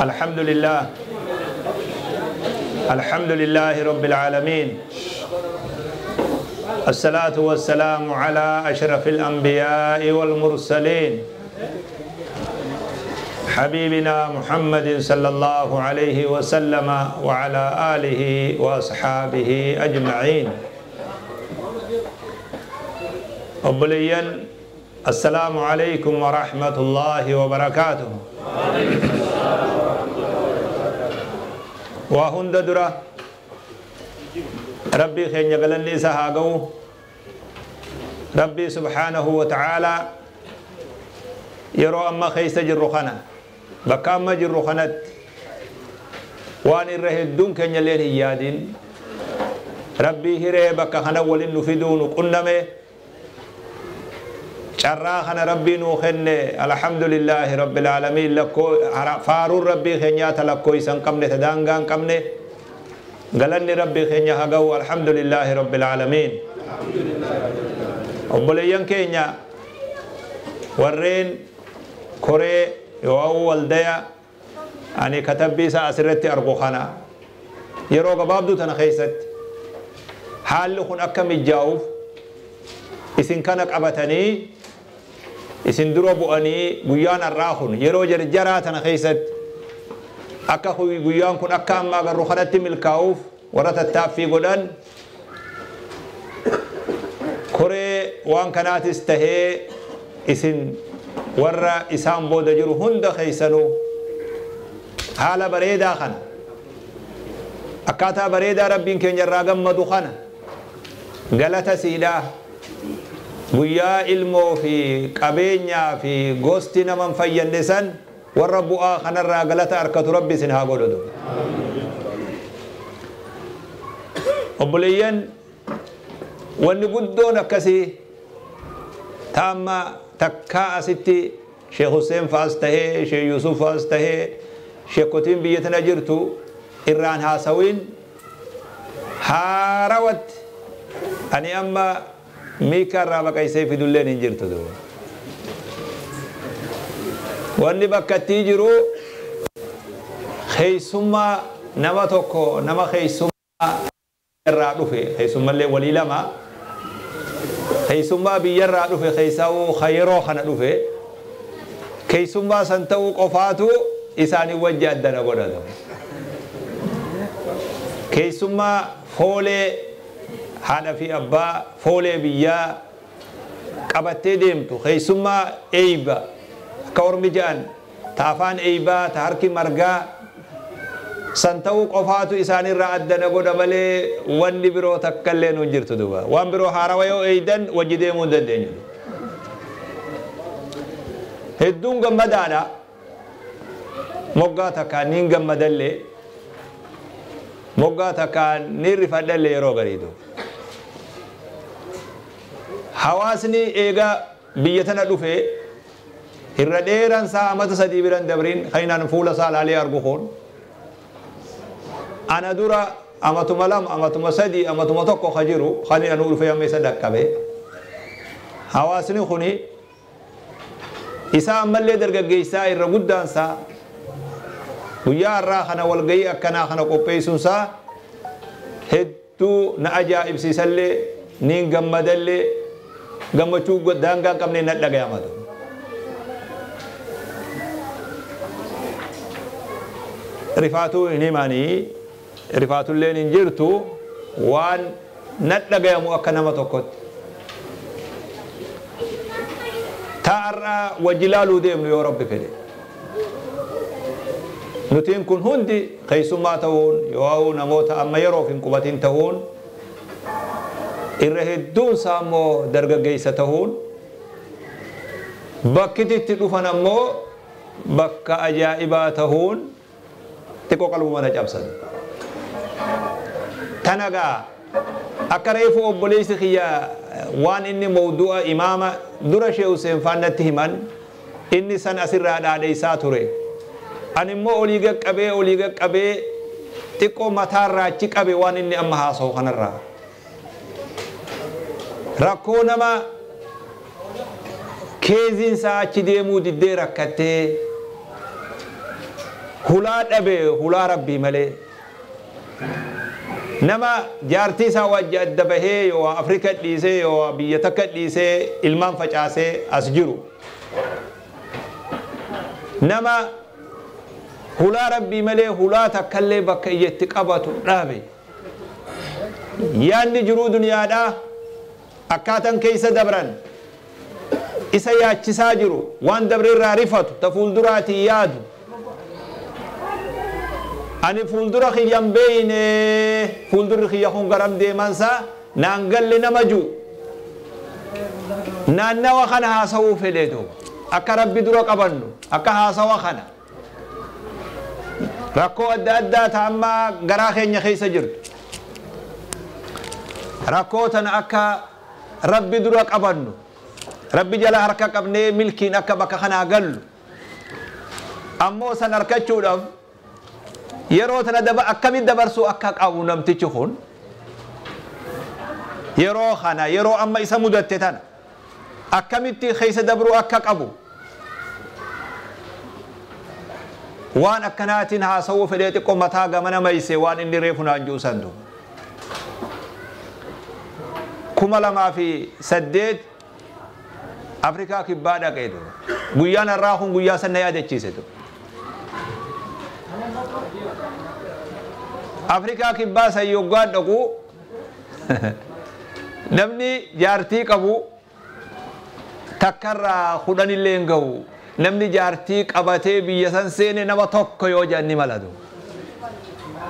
الحمد لله، الحمد لله رب العالمين، الصلاة والسلام على أشرف الأنبياء والمرسلين، حبيبنا محمد صلى الله عليه وسلم وعلى آله وأصحابه أجمعين. أبليا السلام عليكم ورحمة الله وبركاته. وهند درة ربي خين يغلن سهاغو ربي سبحانه وتعالى يرو أما خيس جرخنا بكا أما جرخنت وان الرهدون كن يلين هيادين ربي هري بكا خنا ولين نفدون قنمي شراخنا ربي نوخن الحمد لله رب العالمين. لكو فارور ربي خنيات لكو يسن قمني تدانغان قمني غلني ربي خنيا هغو الحمد لله رب العالمين. أبوليان كينيا ورين كوري يو والديا أني كتب بيسا أسرتي أرغوخانا يرو قبابدو تنخيست حال لخن أكم الجاوف إسن كانك أبتني isin dura bu'anii guyyaan har'aa kun yeroo jarjaraa tana keessatti akka guyyaan kun akka amma agarru kanatti milkaa'uuf warra tattaaffii godhan koree waan kanaatis tahee isin warra isaan booda jiru hunda keessanuu haala bareedaa kana akkaataa bareedaa rabbiin keenya irraa gammadu kana galata siidhaa guyyaa ilmoo fi qabeenyaa fi gosti naman fayyanne san warra bu'aa kanarraa galata harkatu rabbi isin haa godhatu. Obboleeyyan wanni guddoon akkasii taamma takkaa asitti Sheekh Hussein fa'as tahee Sheekh Yusuf fa'as tahee sheekotiin biyya tana jirtu irraan haasawiin haarawatti ani amma ميكا رابا كيسي في دولين انجرتو دو واني بكا تيجرو خيسوما نما توكو نما خيسوما الرادو في خيسوما اللي ولي لما خيسوما بي الرادو في خيساو خيرو خنا في خيسوما سنتو قفاتو إساني وجه الدنا قدو خيسوما فولي haadha fi abbaa foolee biyyaa qabattee deemtu keessummaa eeyba akka ormi jedhan ta afaan eeybaa ta harki margaa san ta'uu qofaatu isaanirraa addana godha malee wanni biroo takka illee nuun jirtu duuba waan biroo haarawa yoo eeydan wajji deemuu hin dandeenyu. Hedduun gammadaadha moggaa takkaan niin gammadallee moggaa takkaan niin rifadhallee yeroo gariitu. Hawaasni eegaa biyya tana dhufe irra dheeraan isaa amata sadii biran dabriin kainaan fuula isaa laalee argu kun ana dura amatuma lama amatuma sadii amatuma tokko ka jiru kani anu dhufe amma isa dhaqqabe hawaasni kuni isaa ammallee dargaggeessaa irra guddaan isaa guyyaa har'aa kana walgayii akkanaa kana qopheessuun isaa hedduu na ajaa'ibsiisallee niin gammadallee gammachuu daangaa hin qabne na dhagayamatu. Rifaatuu hin himanii rifaatulleen hin jirtu waan na dhagayamu akka nama tokkotti. Taa'arraa wajji laaluu deemnu yoo rabbi fedhe. Nutiin kun hundi keessummaa ta'uun yoo namoota amma yeroof hin qubatin ta'uun irra hedduun isaa immoo dargaggeessa ta'uun bakki itti dhufan ammoo bakka ajaa'ibaa ta'uun xiqqoo qalbuma na cabsan. Tanagaa akka reefu obboleessi kiyya waan inni mawdu'a imaama dura Sheekh Hussein faannatti himan inni san asirraa dhaadheessaa ture. Ani immoo olii gaqqabee xiqqoo mataarraa achi qabe waan inni amma haasa'u kanarraa. Rakkoo nama keeziin isaa achi deemuu diddee rakkattee Hulaa dhabe hulaa rabbii malee. Nama jaartii isaa wajji adda bahee yoo Afrika dhiisee yoo biyya takka dhiisee ilmaan facaasee as jiru. Nama hulaa rabbii malee hulaa takkallee bakka iyyatti qabatu dhabe. Yaanni jiruu duniyaadhaa akkaataan keessa dabran isa yaachisaa jiru waan dabre irraa rifatu ta fuulduraatii yaadu. Ani fuuldura kiyyan beeyne fuuldurri kiyya kun garam deemansa naan galle nama jiru naannawa kana haasawuu fedhe duuba akka rabbi dura qabannu akka haasawa kana rakkoo adda addaa ta amma garaa keenya keessa jirtu rakkoo tana akka rabbi dura qabannu rabbi jala harka qabnee milkiin akka bakka kanaa gallu ammoo san harkachuudhaaf yeroo tana akkamitti dabarsuu akka qabu namtichi kun yeroo kana yeroo amma isa mudatte tana akkamitti keessa dabruu akka qabu waan akkanaatiin haasawuu fedhee xiqqoo mataa gamana mayse waan inni reefu naan jiru san duuba. 2008 Afrikaa kibbaa dhaqee duuba. Guyyaan har'aa kun guyyaa san na yaadachiise duuba. Afrikaa kibbaa san yoggaan dhaqu namni jaartii qabu takkarraa 10 illee hin gahu. Namni jaartii qabatee biyya san seene nama tokko yoo jedhan ni malatu.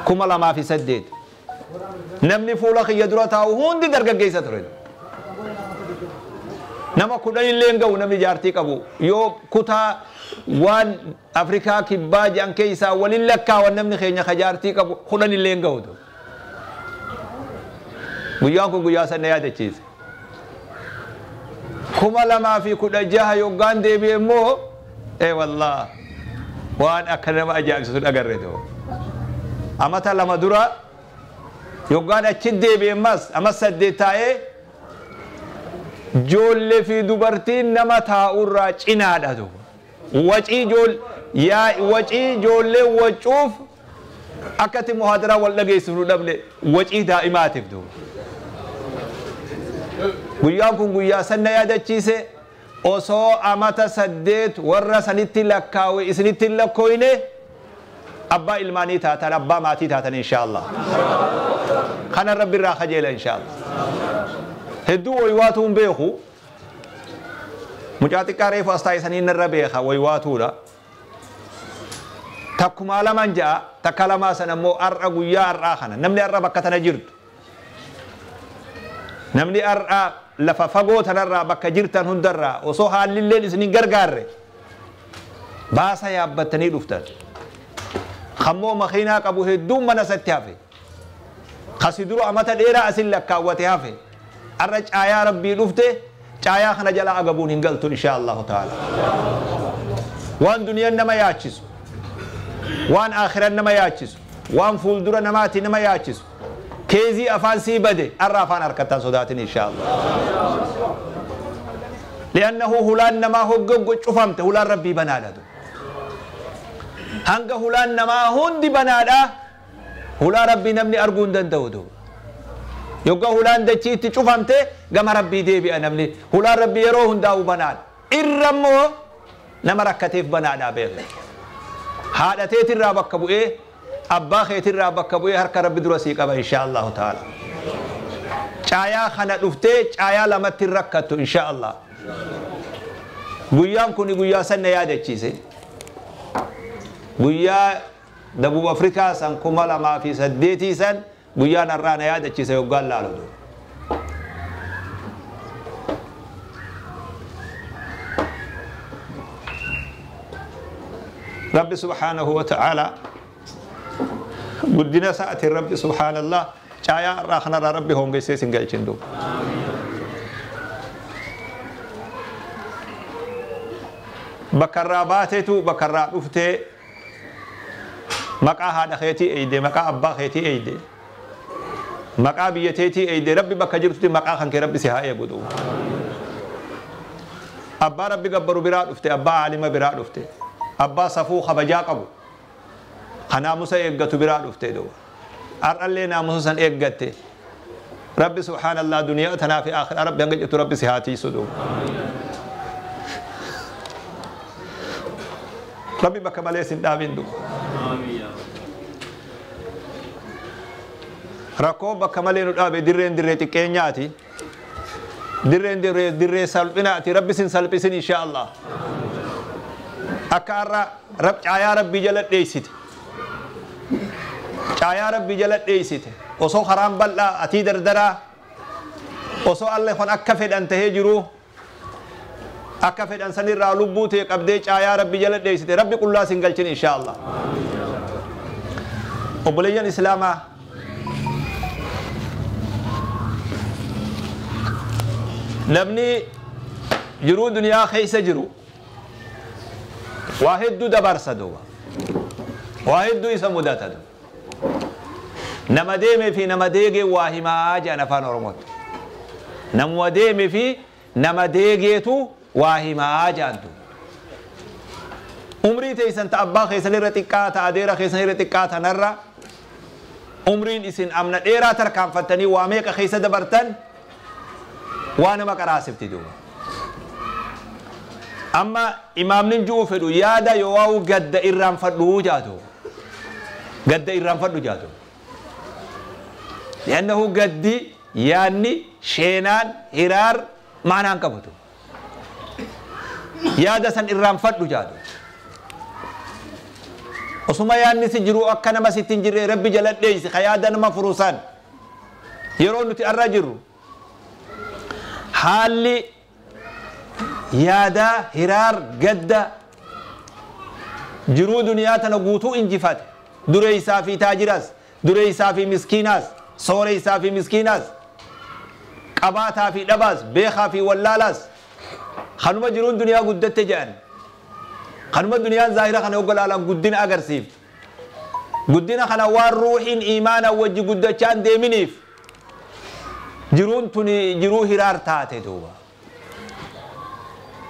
2008 namni fuula kiyya dura taa'u hundi dargaggeessa ture. Nama 10 illee hin gahu namni jaartii qabu yoo kutaa waan Afrikaa kibbaa jedhan keessaa waliin lakkaawan namni keenya ka jaartii qabu 10 illee hin gahu. Guyyaan kun guyyaa sana yaadachiise. 2016 yoggaan deebi'e immoo wallah waan akka nama ajaa'ibsiisu agarre ta'u. Amata 2 dura yoggaan achi deebi'e ammas amma 8 taa'ee ijoollee fi dubartiin nama taa'urraa cinaadha ta'u. Wacii ijoollee wacuuf akkatti muhaadaraa wal dhageessifnu dhabne wacii daa'imaatiif ta'u. Guyyaan kun guyyaa sanna yaadachiise osoo amata 8 warra sanitti lakkaawe isinitti hin lakkooyne abbaa ilmaanii taatan abbaa maatii taatan inshaallah. Kana rabbi irraa kajeela inshaallah. Hedduu waywaatu hin beeku. Mucaa xiqqaa reefu as taa'e saniin narra beeka waywaatuudha. Takkumaa lamaan ja'a takka lamaa sana immoo har'a guyyaa har'aa kana namni har'a bakka tana jirtu. Namni har'a lafa fagoo tanarraa bakka jirtan hundarraa osoo haallilleen isin hin gargaarre baasa yaabbattanii dhuftan. Kammoo makiinaa qabu hedduun mana isatti hafe. Kasi dura amata dheeraa asin lakkaawwate hafe. Har'a caayaa rabbii dhufte caayaa kana jala agabuun hin galtu insha Allahu ta'ala. Waan duniyaan nama yaachisu, waan akhiran nama yaachisu, waan fuuldura namaati nama yaachisu. Keezii afaan sii bade har'a afaan harkattaan sodaatin insha Allah. Li'annahu hulaan namaa hoggango cufamte hulaan rabbii banaadha. Hanga hulaan namaa hundi banaadha hulaa rabbii namni arguu hin danda'u duuba. Yoggaa hulaan dachiitti cufamte gama rabbii deebi'a namni hulaan rabbii yeroo hundaa'u banaadha. Irra immoo nama rakkateef banaadha beekna. Haadha teetirraa bakka bu'ee abbaa keetirraa bakka bu'ee harka rabbi dura sii qaba insha Allahu ta'ala. Caayaa kana dhuftee caayaa lamatti rakkattu insha Allah. Guyyaan kun guyyaa sanna yaadachiise. Guyyaa Dabub Afrikaa san 2008 san guyyaan har'aa na yaadachiise yoggaan laalu. Rabbi subhaanahu wa ta'ala guddina isaatiin rabbi subhaanallah caayaa har'aa kanarraa rabbi hongeessee sin galchin duuba. Bakka irraa baateetu bakka irraa dhuftee maqaa haadha keetii eeyde maqaa abbaa keetii eeyde maqaa biyya teetii eeyde rabbi bakka jirtutti maqaa kan kee rabbi si haa eegu duuba. Abbaa rabbi gabbaru biraa dhufte abbaa aalima biraa dhufte abbaa safuu kabajaa qabu Kanaamusa eeggatu biraa dhufte duuba. Har'allee naamusa san eeggatte. Rabbi subhaanallah duniyaa tanaa fi aakhira Rabbi hanga jettu Rabbi si haa tiisu duuba. Rabbi bakka malee sin dhaabin duuba. Rakkoo bakka malee nu dhaabe dirreen dirree xiqqeenyaati. Dirreen dirree dirree salphinaati. Rabbi sin salphisin insha Allah. Akka har'a caayaa Rabbii jala dheessite. Caayaa Rabbii jala dheessite. Osoo karaan bal'aa atii dardaraa osoo alle kun akka fedhan tahee jiru akka fedhan sanirraa lubbuu ta'e qabdee caayaa Rabbii jala dheessite. Rabbi qullaa sin galchin insha Allah. Obboleeyyan Islaamaa namni jiruu duniyaa keessa jiru waa hedduu dabarsa duuba. Waa hedduu isa mudata duuba. Nama deemee fi nama deegee waa himaa jedhan afaan Oromootti. Namuma deemee fi nama deegeetu waa himaa jedhan duuba. Umrii teessan ta abbaa keessan irra xiqqaa ta adeera keessan irra xiqqaa tanarra umriin isin amna dheeraa tarkaanfattanii waa meeqa keessa dabartan waa nama qaraasifti duuba. Amma imaamni ji'uu fedhu yaada yoo waa'u gadda irraanfadhuu jaatu. Gadda irraanfadhu jaatu. Li'annahu gaddi yaadni sheenaan hiraar maanaan qabatu. Yaada san irraanfadhu jaatu. Osuma yaadni si jiru akka nama sitti hin jirre Rabbi jala dheeysi ka yaada nama furusan. Yeroo nuti arra jirru haalli yaada hiraar gadda jiruu duniyaa tana guutuu injifate. Dureessaa fi taajiraas, dureessaa fi miskiinaas, sooreessaa fi miskiinaas, qabaataa fi dhabaas, beekaa fi wallaalaas. Kanuma jiruun duniyaa guddatte jedhan. Kanuma duniyaan zaahira kana ogolaalaan guddina agarsiifte. Guddina kana waan ruuxiin iimaana wajji guddachaan deeminiif jiruun tuni jiruu hiraar taate duuba.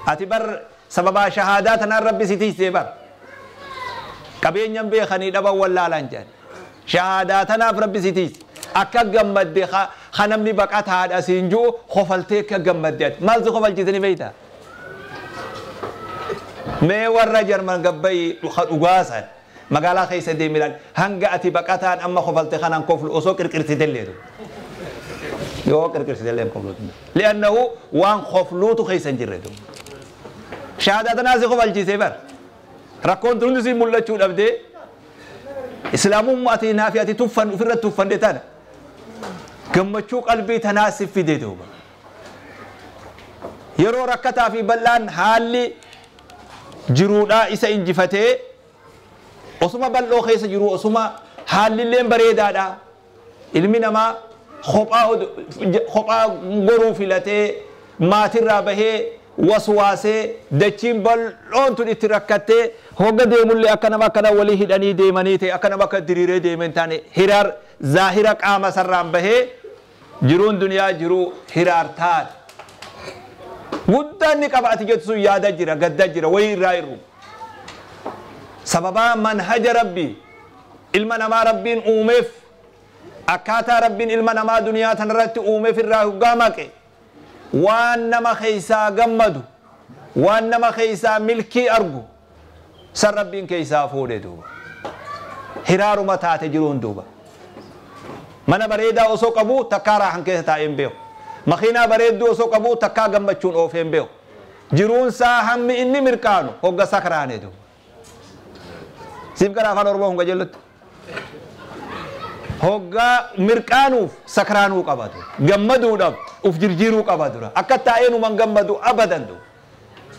Ati bar sababaa shahaadaa tanaan Rabbi si tiisee bar. Qabeenyan beekanii dhaban wallaalaan jedhan. Shahaadaa tanaaf Rabbi si tiise. Akka gammadde ka namni baqataadha siin ji'u kofaltee akka gammadde ati. Maal si kofalchiisanii beektaa? Mee warra Jarman gabbayi dhugaasan magaalaa keessa deemilaan hanga ati baqataan amma kofalte kanaan koflu osoo qirqirsitellee yoo qirqirsitellee koflu. Li'annahu waan kofluutu keessa hin jirre. Shahaadaa tanaa si kofalchiisee bar. Rakkoon tun hundi si mul'achuu dhabdee Islaamummaa ati naafi ati tuffan ofirratti tuffanne tana gammachuu qalbii tanaa si fide duuba. Yeroo rakkataa fi bal'aan haalli jiruudhaa isa injifatee osuma bal'oo keessa jiru osuma haallilleen bareedaadha. Ilmi namaa kophaa goruu filatee maatirraa bahee waswaasee dachiin bal'oon tun itti rakkattee hogga deemullee akka nama akkana walii hidhanii deemanii ta'e akka nama akka diriiree deemen taane hiraar zaahira qaama sarraan bahee jiruun duniyaa jiruu hiraar taate. Guddaan ni qaba ati jettu sun yaada jira gadda jira wayii irraa irru. Sababaa manhaja Rabbii ilma namaa Rabbiin uumeef akkaataa Rabbiin ilma namaa duniyaa tanarratti uumeef irraa hoggaa maqe waan nama keessaa gammadu waan nama keessaa milkii argu san Rabbiin keessaa fuudhe duuba. Hiraaruma taate jiruun duuba. Mana bareedaa osoo qabu takkaa raahan keessa taa'ee hin beeku. Makiinaa bareedduu osoo qabu takkaa gammachuun oofee hin beeku. Jiruun isaa hammi inni mirqaanu hogga sakraane duuba. Siif gara afaan Oromoo hunga jellutti. Hoggaa mirqaanuuf sakraanuu qaba dura. Gammaduudhaaf uf jirjiiruu qaba dura. Akka taa'ee numan gammadu abadan duuba.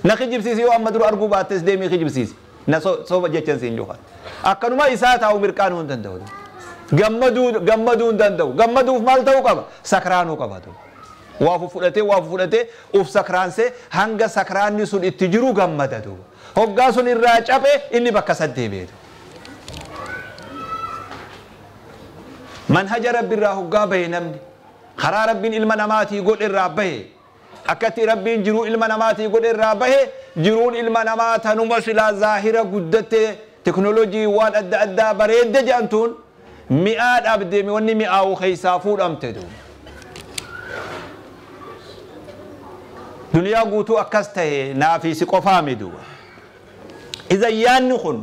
Na kijibsiisi yoo amma dura arguu baattes deemee kijibsiisi. Na soba jechan siin juha. Akkanuma isaa taa'u mirqaanuu hin danda'u. Gammaduu hin danda'u. Gammaduuf maal ta'uu qaba? Sakraanuu qaba duuba. Waa fudhatee uf sakraansee hanga sakraanni sun itti jiru gammada duuba. Hoggaa sun irraa cabe inni bakka saddeebi'e. Manhaja Rabbi irraa hoggaa bahe namni karaa Rabbiin ilma namaatii godhe irraa bahe akkatti Rabbiin jiruu ilma namaatii godhe irraa bahe jiruun ilma namaa tanuma silaa zaahira guddatte Teknoolojii waan adda addaa bareedde jedhamtuun mi'aa dhabdee wanni mi'aawu keessaa fuudhamte duuba. Duniyaa guutuu akkas ta'e naafii si qofaami duuba. Iza yaanni kun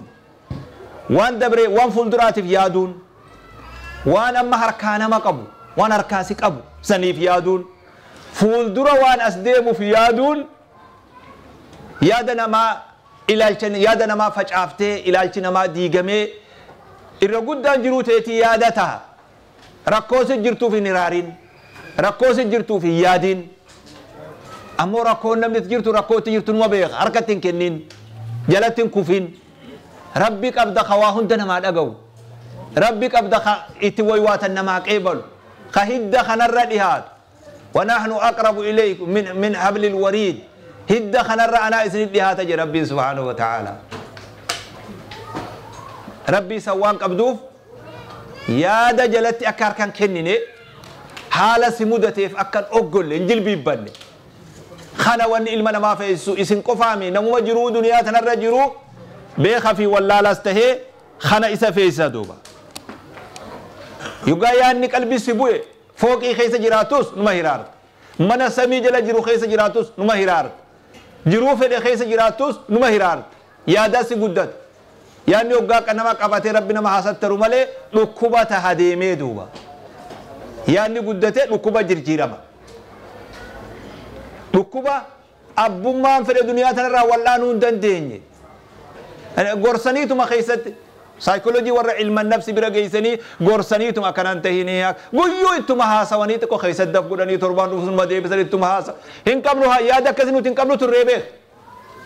waan dabree waan fuulduraatiif yaaduun waan amma harkaa nama qabu waan harkaa si qabu saniif yaaduun fuuldura waan as deemuuf yaaduun yaada namaa ilaalcha yaada namaa facaaftee ilaalchi namaa diigamee irra guddaan jiruu teetii yaada ta'a. Rakkoo si jirtuuf hin hiraarin rakkoo si jirtuuf hin yaadin ammoo rakkoon namni itti jirtu rakkoo itti jirtu numa beeka harkatti hin kennin jalatti hin kufin rabbi qabda ka waa hunda namaa dhaga'u rabbi qabda ka itti waywaatan namaa qeebalu ka hidda kanarra dhihaatu ونحن أقرب إليكم من حبل الوريد هد خنر أنا إسن dhihaata je ربي سبحانه وتعالى ربي سوان قبدوف yaada jalatti akka harkan kennine haala si mudateef akkan oggolle hin jilbiibbanne kana wanni ilma namaa feesisu isin qofaami namuma jiruu duniyaa tanarra jiru beeka fi wallaalas tahee kana isa feesisa duuba. Yoggaa yaadni qalbii si bu'e fooqii keessa jiraatus numa hiraarta mana samii jala jiru keessa jiraatus numa hiraarta jiruu fedhe keessa jiraatus numa hiraarta yaadaa si guddata yaadni hoggaa nama qabatee rabbi nama haasattaru malee dhukkuba taha deemee duuba yaadni guddatee dhukkuba jirjiirama dhukkuba abbummaan fedhe duniyaa tanarraa wal'aanuu hin dandeenye gorsaniituma keessatti saayikoolojii warra ilma nafsi bira geessanii gorsaniituma akkanaan tahinii guyyuu ittuma haasawanii xiqqoo keessatti daf godhanii torbaan dhufusuma deebisan ittuma haasa hin qabnu yaada akkasii nuti hin qabnu turree beek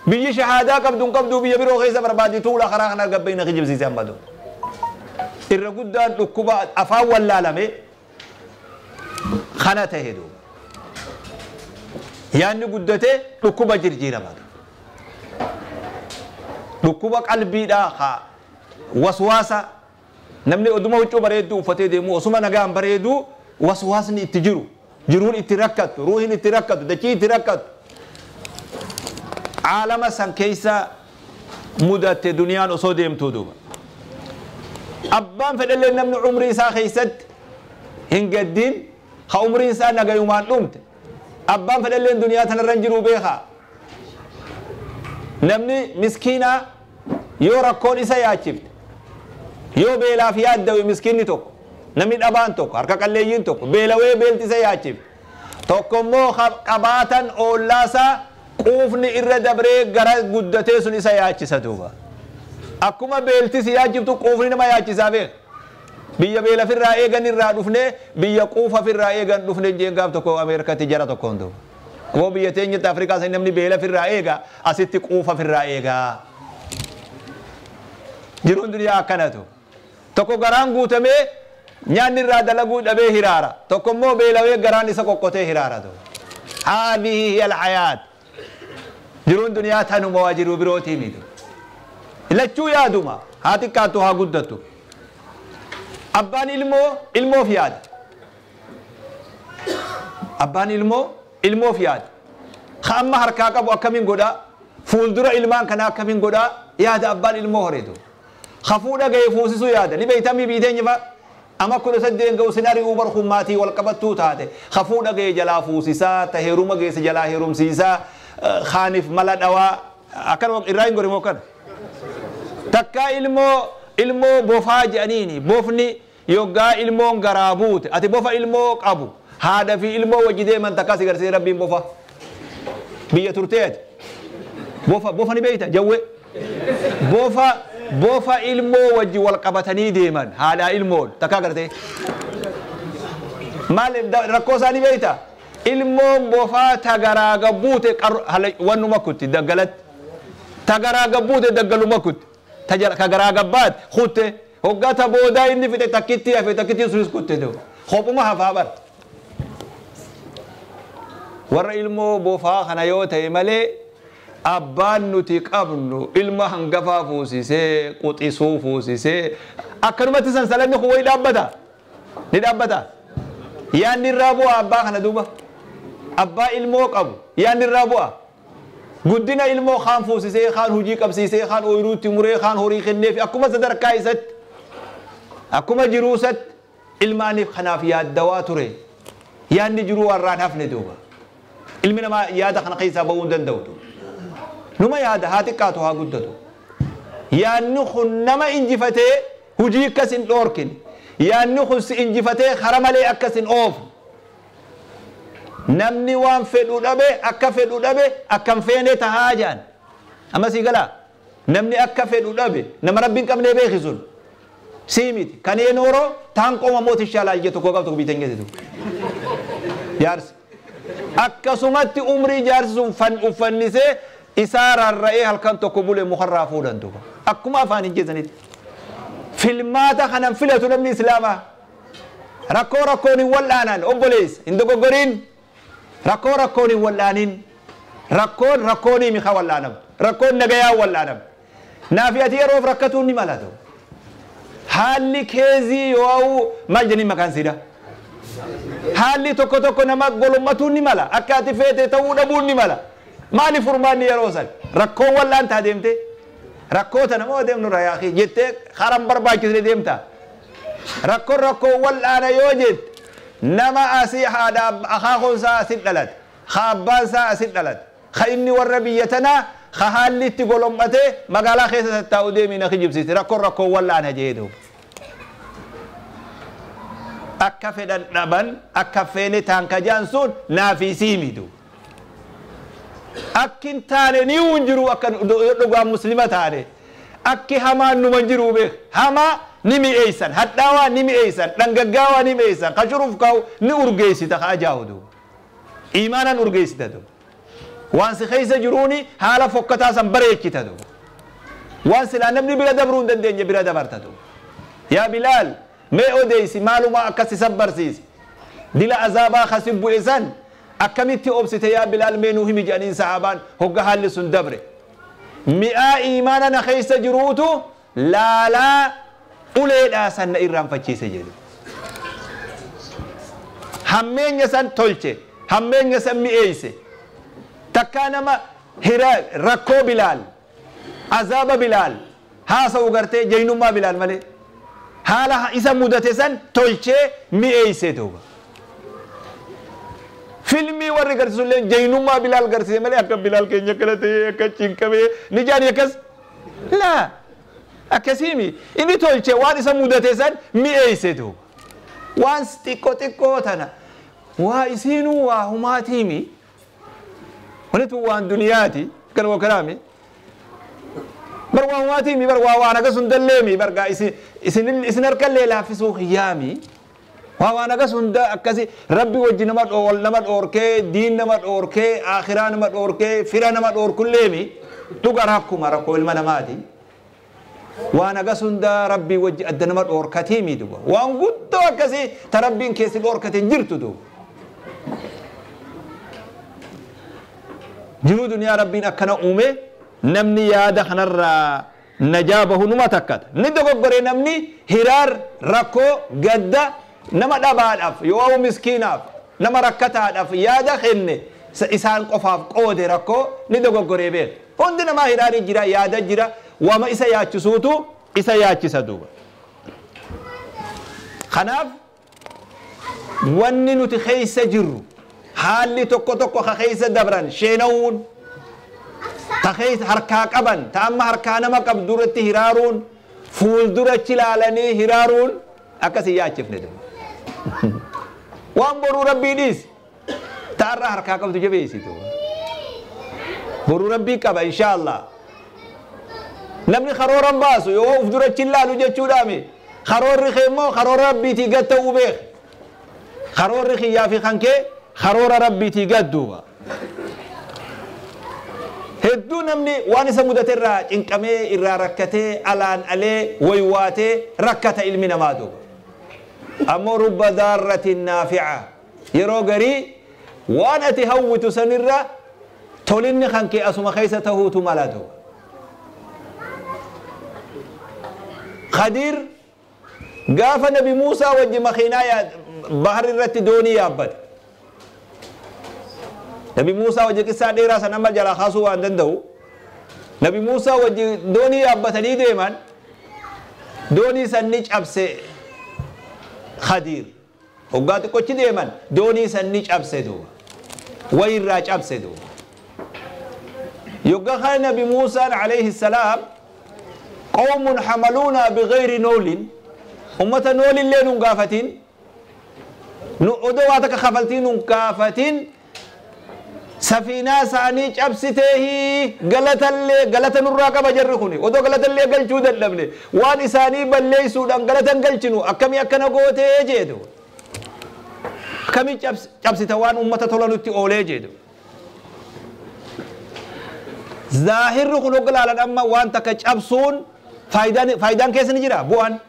biyyi shahaadaa qabdu hin qabdu biyya biroo keessa barbaadi tuula karaa kana gabbayna kijibsiise amma duuba irra guddaan dhukkuba afaan wallaalame kana tahe duuba yaadni guddatee dhukkuba jirjiirama dhukkuba qalbiidhaa haa waswaasa namni oduma huccuu bareedduu uffatee deemu osuma nagaan bareedu waswaasni itti jiru jiruun itti rakkattu ruuhin itti rakkattu dachii itti rakkattu caalama san keessa mudatte duniyaan osoo deemtuu duuba abbaan fedhallee namni umrii isaa keessatti hin gaddin ha umriin isaa nagayumaan dhumte abbaan fedhalleen duniyaa tanarra hin jiruu beekaa namni miskiinaa yoo rakkoon isa yaachifte yoo beelaaf yaaddawe miskiinni tokko namni dhabaan tokko harka qalleeyyiin tokko beelawee beelti isa yaachifte tokko immoo qabaatan oollaasaa quufni irra dabree gara guddatee sun isa yaachisa duuba akkuma beelti si yaachiftu quufni nama yaachisaa beeka biyya beelafirraa eegan irraa dhufne biyya quufafirraa eegan dhufne jeen gaaf tokko Ameerikatti jara tokkoon duuba aboo biyya teenyatti Afrikaa san namni beelafirraa eega asitti quufafirraa eegaa jiruun duniyaa akkanatu tokko garaan guutamee nyaanni irraa dalaguu dhabee hiraara tokko immoo beelawee garaan isa qoqqotee hiraara duuba haadihi hiya alhayaat jiruun duniyaa tanuma waa jiruu birootii miti lachuu yaaduma haa xiqqaattu haa guddattu abbaan ilmoo ilmoof yaada abbaan ilmoo ilmoof yaada ka amma harkaa qabu akkamiin godhaa fuuldura ilmaan kanaa akkamiin godhaa yaada abbaan ilmoo horeetu ka fuudha ga'e fuusisuu yaada ni beeytamii biiteenya fa ama 18 ga'u sin ari'uu barkuun maatii wal qabattuu taate ka fuudha ga'e jalaa fuusisaa ta heeruma geesse jalaa heerumsiisaa kaaniif mala dhawaa akkanuma irraa hin gorimoo kana takkaa ilmoo bofaa jedhaniini bofni yoggaa ilmoon garaa buute ati bofa ilmoo qabu haadha fi ilmoo wajji deeman takkaa si garsiise rabbiin bofa biyya turtee ati bofa ni beeyta jawwe bofa ilmoo wajji wal qabatanii deeman haadhaa ilmoon takkaa gartee maal rakkoo isaanii beeyta ilmoon bofaa ta garaa gabbuute wannuma kutti daggalatti ta garaa gabbuute daggaluma kutti ka garaa gabbaat kutte hoggaa ta boodaa inni fixe takkitti hafe takkitti sunis kutte duuba kophuma hafaa bara warra ilmoo bofaa kana yoo ta'e malee abbaan nuti qabnu ilma hangafaa fuusisee quxisuu fuusisee akkanumatti sansalanni kun wayi dhaabbata ni dhaabbata yaanni irraa bu'a abbaa kana duuba abbaa ilmoo qabu yaanni irraa bu'a Guddina ilmoo kaan fuusisee, kaan hojii qabsiisee, kaan ooyiruutti muree, kaan horii kenneef akkuma sadarkaa isatti akkuma jiruusatti ilmaaniif kanaaf yaaddawaa ture. Yaadni jiruu warraan hafne duuba. Ilmi namaa yaada kana keessaa bahuu hin danda'u. Numa yaada haa xiqqaatu haa guddatu. Yaadni kun nama injifatee hojii akkas hin dhoorkin. Yaadni kun si injifatee kara malee akkas hin oofne. Namni waan fedhu dhabe akka fedhu dhabe akkam feene tahaa jedhan. Amma sii galaa? Namni akka fedhu dhabe nama rabbi hin qabnee beeki sun. Sii miti. Kan enooroo taan qooma mootichaa laal tokko qabdu biitan geessitu. Jaarsi. Akkasumatti umrii jaarsi sun uffannisee isaa rarra'ee halkan tokko bulee mukarraa fuudhan duuba. Akkuma afaan hin geessanitti. Filmaata kanan filatu namni islaamaa. Rakkoo rakkoon hin wal'aanan obboleessa hin dogoggoriin. Rakkoo rakkoon hin wal'aanin. Rakkoon rakkoonii mika wal'aanamtu. Rakkoon nagayaa wal'aanamtu. Naafi ati yeroof rakkatuun ni mala ta'u. Haalli keezii yoo maal jenni maqaan siidha. Haalli tokko tokko nama golommatuun ni mala. Akka ati feete ta'uu dhabuun ni mala. Maali furmaanni yeroo san? Rakkoon wal'aantaa deemte. Rakkoo tana moo deemnu rayaaqii jettee karan barbaachisne deemta. Rakkoon rakkoo wal'aana yoo jette nama asii haadha akaakuun isaa asit dhalate. Ka abbaan isaa asit dhalate. Ka inni warra biyya tanaa ka haalli itti golommatee magaalaa keessa tattaa'u deemii na kijibsiisi. Rakkoon rakkoo wal'aana jee duuba. Akka fedhan dhaban akka feene taankajaan sun naafii siimi duuba. Akki hin taane ni hin jiru akka dhugaan muslima taane. Akki hamaan numa hin jiru beek. Hamaa ni mi'eessan, hadhaawaa ni mi'eessan, dhangaggaawaa ni mi'eessan, ka shuruuf kaa'u ni urgeessita ka ajaa'u duuba. Imaanaan urgeessita duuba. Waan si keessa jiruuni haala fokkataa san bareechita duuba. Waan silaa namni bira dabruu hin dandeenye bira dabarta duuba. Yaa Bilaal mee odeessi maaluma akkas isa barsiisi. Dila azaabaa kasi bu'e san akkamitti obsite yaa Bilaal mee nuu himi jedhaniin sahaabaan hogga haalli sun dabre. Mi'aa imaana na keessa jiruutu laalaa uleedhaa san na irraanfachiise jedhu. Hammeenya san tolche, hammeenya san mi'eeyse. Takkaa nama hira rakkoo Bilaal, azaaba Bilaal, haasa'u gartee jaynummaa Bilaal malee. Haala isa mudate san tolchee mi'eeyse duuba. Filmii warri garsiisu illee jaynummaa Bilaal garsiise malee akka Bilaal keenya akkana ta'ee akka cinqamee ni jaani akkas. Laa akkasiimi inni tolchee waan isa mudate san mi'eeyse duuba. Waan xiqqoo xiqqoo tana waa isiinuu waa humaatiimi. Wanti tun waan duniyaati kan wakaraami. Bar waan humaatiimi bar waa waan akkas hundalleemi bar gaa isin harkallee laaffisuu hiyyaami. Waa waan akkas hunda akkasi rabbi wajji nama dhool nama dhoorkee diin nama dhoorkee akhiraa nama dhoorkee fira nama dhoorkulleemi dhuga rakkuma rakkoo ilma namaati. Waan akkas hunda rabbi wajji adda nama dhoorkatiimi duba. Waan guddoo akkasii ta rabbiin keessi dhoorkate hin jirtu duba. Jiruu duniyaa rabbiin akkana uume namni yaada kanarraa najaa bahu numa takkata. Ni dogoggoree namni hiraar rakkoo gadda nama dhabaadhaaf yoo miskiinaaf nama rakkataadhaaf yaada kenne isaan qofaaf qoode rakkoo ni dogoggoree beeka. Hundi namaa hiraarii jira yaada jira waama isa yaachisuutu isa yaachisa duuba. Kanaaf wanni nuti keessa jirru haalli tokko tokko ka keessa dabran sheenawuun ta keessa harkaa qaban ta amma harkaa nama qabdu irratti hiraaruun fuuldurachi ilaalanii hiraaruun akkasii yaachifne duuba. Waan boruu rabbii dhiisi ta'arraa harkaa qabdu jabeessitu. Boruu rabbii qaba inshaallah. Namni karooran baasu yoo uf durachi ilaalu jechuudhaami. Karoorri kee immoo karoora rabbiitii gad ta'uu beek. Karoorri kiyyaa fi kan kee karoora rabbiitii gad duuba. Hedduu namni waan isa mudate irraa cinqamee irraa rakkatee alaan alee waywaatee rakkata ilmi namaa duuba. Ammoo rubba daarratin naafi'a. Yeroo garii waan ati hawwitu sanirra tolinni kan kee asuma keessa tahuutu mala duuba. Khadiir gaafa Nabi Muusaa wajji makiinaa bahar irratti doonii yaabbate. Nabi Muusaa wajji qissaa dheeraa san amma jalaa kaasuu waan danda'u. Nabi Muusaa wajji doonii yaabbatanii deeman, doonii san ni cabse Khadiir. Hoggaa xiqqochi deeman doonii san ni cabse duuba. Wayirraa cabse duuba. Yoggaa kana Nabi Muusaan alayhi salaam qawmun hamaluunaa bighayri noolin, ummata noolillee nun gaafatin, nu odoo waa takka kafaltii nun gaafatin, safiinaa isaanii cabsiteehi galatallee galata nurraa qaba jarri kuni odoo galatallee galchuu dadhabne waan isaanii balleessuudhaan galatan galchinu akkamii akkana gootee jeedu, akkamii cabsita waan ummata tola nutti oolee jeedu. Zaahirri kun hogga laalan amma waan takka cabsuun faayidaan keessa ni jira bu'aan.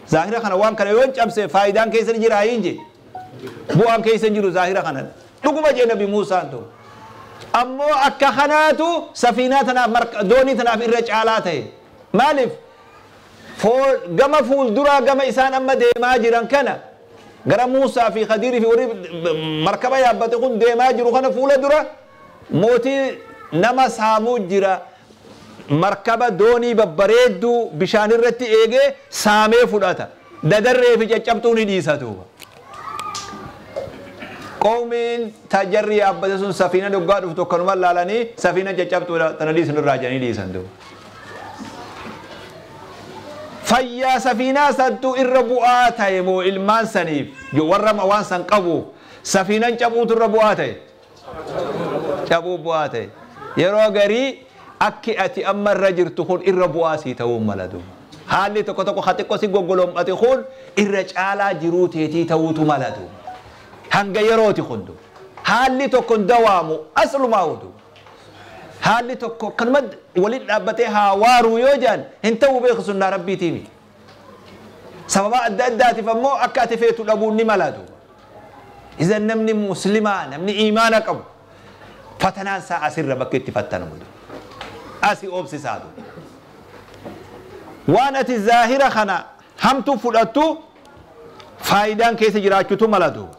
Zaahira kana waan kana yoon cabse faayidaan keessa ni jira hin jee, bu'aan keessa hin jiru zaahira kana. Dhuguma jee Nabi Muusaan tu. Ammoo akka kanaatu safiinaa tanaaf doonii tanaaf irra caalaa ta'e. Maaliif? Gama fuulduraa gama isaan amma deemaa jiran kana gara Muusaa fi Khadiirii fi warri markaba yaabbate kun deemaa jiru kana fuula dura mootii nama saamuu jira. Markaba doonii babbareedduu bishaan irratti eegee saamee fudhata. Dadarree fi caccabtuu ni dhiisa duuba. Qoomiin tajarri yaabbate sun safiina dhuggaa dhuftu akkanuma laalanii safiina caccabtuudha tana dhiisan irraa jedhanii dhiisan duuba. Fayyaa safiinaa santu irra bu'aa ta'e moo ilmaan saniif warra waan san qabuuf safiinan cabuutu irra bu'aa ta'e? Cabuu bu'aa ta'e. Yeroo garii akki ati amma irra jirtu kun irra bu'aa sii ta'uu mala duuba. Haalli tokko tokko ha xiqqoo si goggolom'ate kun irra caalaa jiruu teetii ta'uutu mala duuba. Hanga yerooti kun duuba. Haalli tokko hin dawaamu aslumaa duuba. Haalli tokko akkanuma waliin dhaabbatee haa waaruu yoo jedhan hin ta'uu beeku sunnaa rabbiitii miti. Sababa adda addaatiif ammoo akka ati feetu dhabuun ni mala duuba. Izan namni muslimaa namni iimaana qabu fatanaan isaa asirra bakka itti fattanamu duuba. Asi obsisaa duuba. Waan ati zaahira kana hamtu fudhattu faayidaan keessa jiraachuutu mala duuba.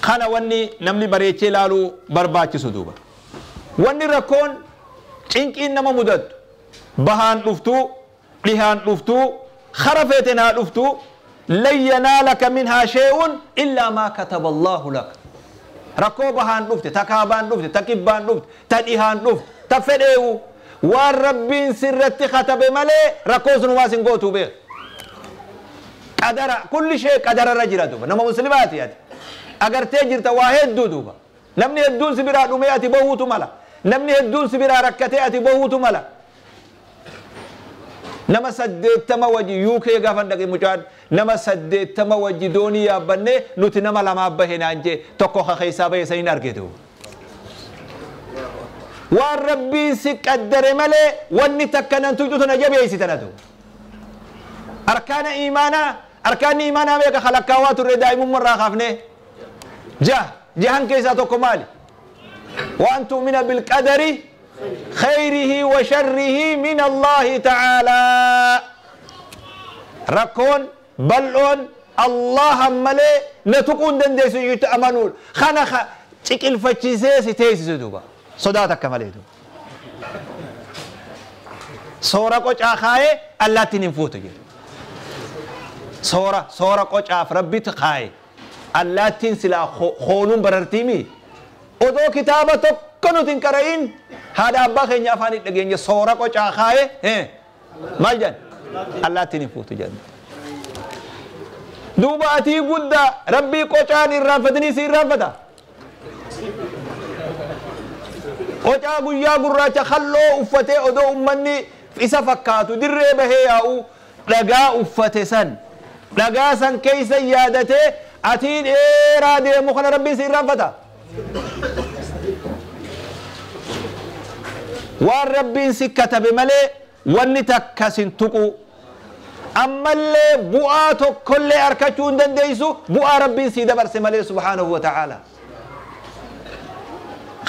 Kana wanni namni bareechee ilaaluu barbaachisu duuba. Wanni rakkoon cinqiin nama mudattu bahaan dhuftuu, dhihaan dhuftuu, kara feeten haa dhuftuu, lan yanaalaka minhaa shay'un illaa maa kataba Allaahu lak. Rakkoo bahaan dhufte, ta kaabaan dhufte, ta kibbaan dhufte, ta dhihaan dhufte, ta fedheewu waan rabbiin sirratti katabe malee rakkoon sun waa sin gootuu beeku. Qadara kulli shee qadararra jira duuba. Nama muslimaati ati. Agartee jirta waa hedduu duuba. Namni hedduun si biraa dhumee ati bahuutu mala. Namni hedduun si biraa rakkatee ati bahuutu mala. Nama 80 wajji UK gaafa dhaqe mucaan nama 80 wajji doonii yaabbannee nuti nama lamaa bahe naan jee tokko keessaa bahe saniin argite. Waan rabbiin si qaddare malee wanni takka nan tuqxu tana jabeessi tanatu. Arkaana iimaanaa, arkaanni iimaanaa meeqa kalakkaawaa turre daa'imummaa irraa kaafnee? Jahan keessaa tokko maali? Waan tu'mina bilqadari khayrihi wa sharrihi min Allaahi ta'aalaa. Rakkoon bal'oon Allahan malee na tuquu hin dandeessu jechuutti amanuudha. Kana ciqilfachiisee si teessisu duuba. Sodaa takka malee duuba. Soora qocaa kaayee allaattiin hin fuutu jedhu. Soora qocaaf rabbitu kaayee allaattiin silaa hooluun barartiimi. Odoo kitaaba tokko nuti hin qara'in haadha abbaa keenya afaan hin dhageenye soora qocaa kaayee maal jedhan? Allaattiin hin fuutu jedhan. Duuba atii guddaa rabbii qocaan irraanfatanii si irraanfata. Qocaa guyyaa gurraacha halloo uffatee odoo ummanni isa fakkaatu dirree bahee yaa'u dhagaa uffate san dhagaa san keessa yaadatee atii dheeraa deemu kana rabbiin si irraanfata. Waan rabbiin si katabe malee wanni takka sin tuqu. Ammallee bu'aa tokkollee harkachuu hin dandeessu bu'aa rabbiin si dabarse malee subhaanahu wa ta'aala.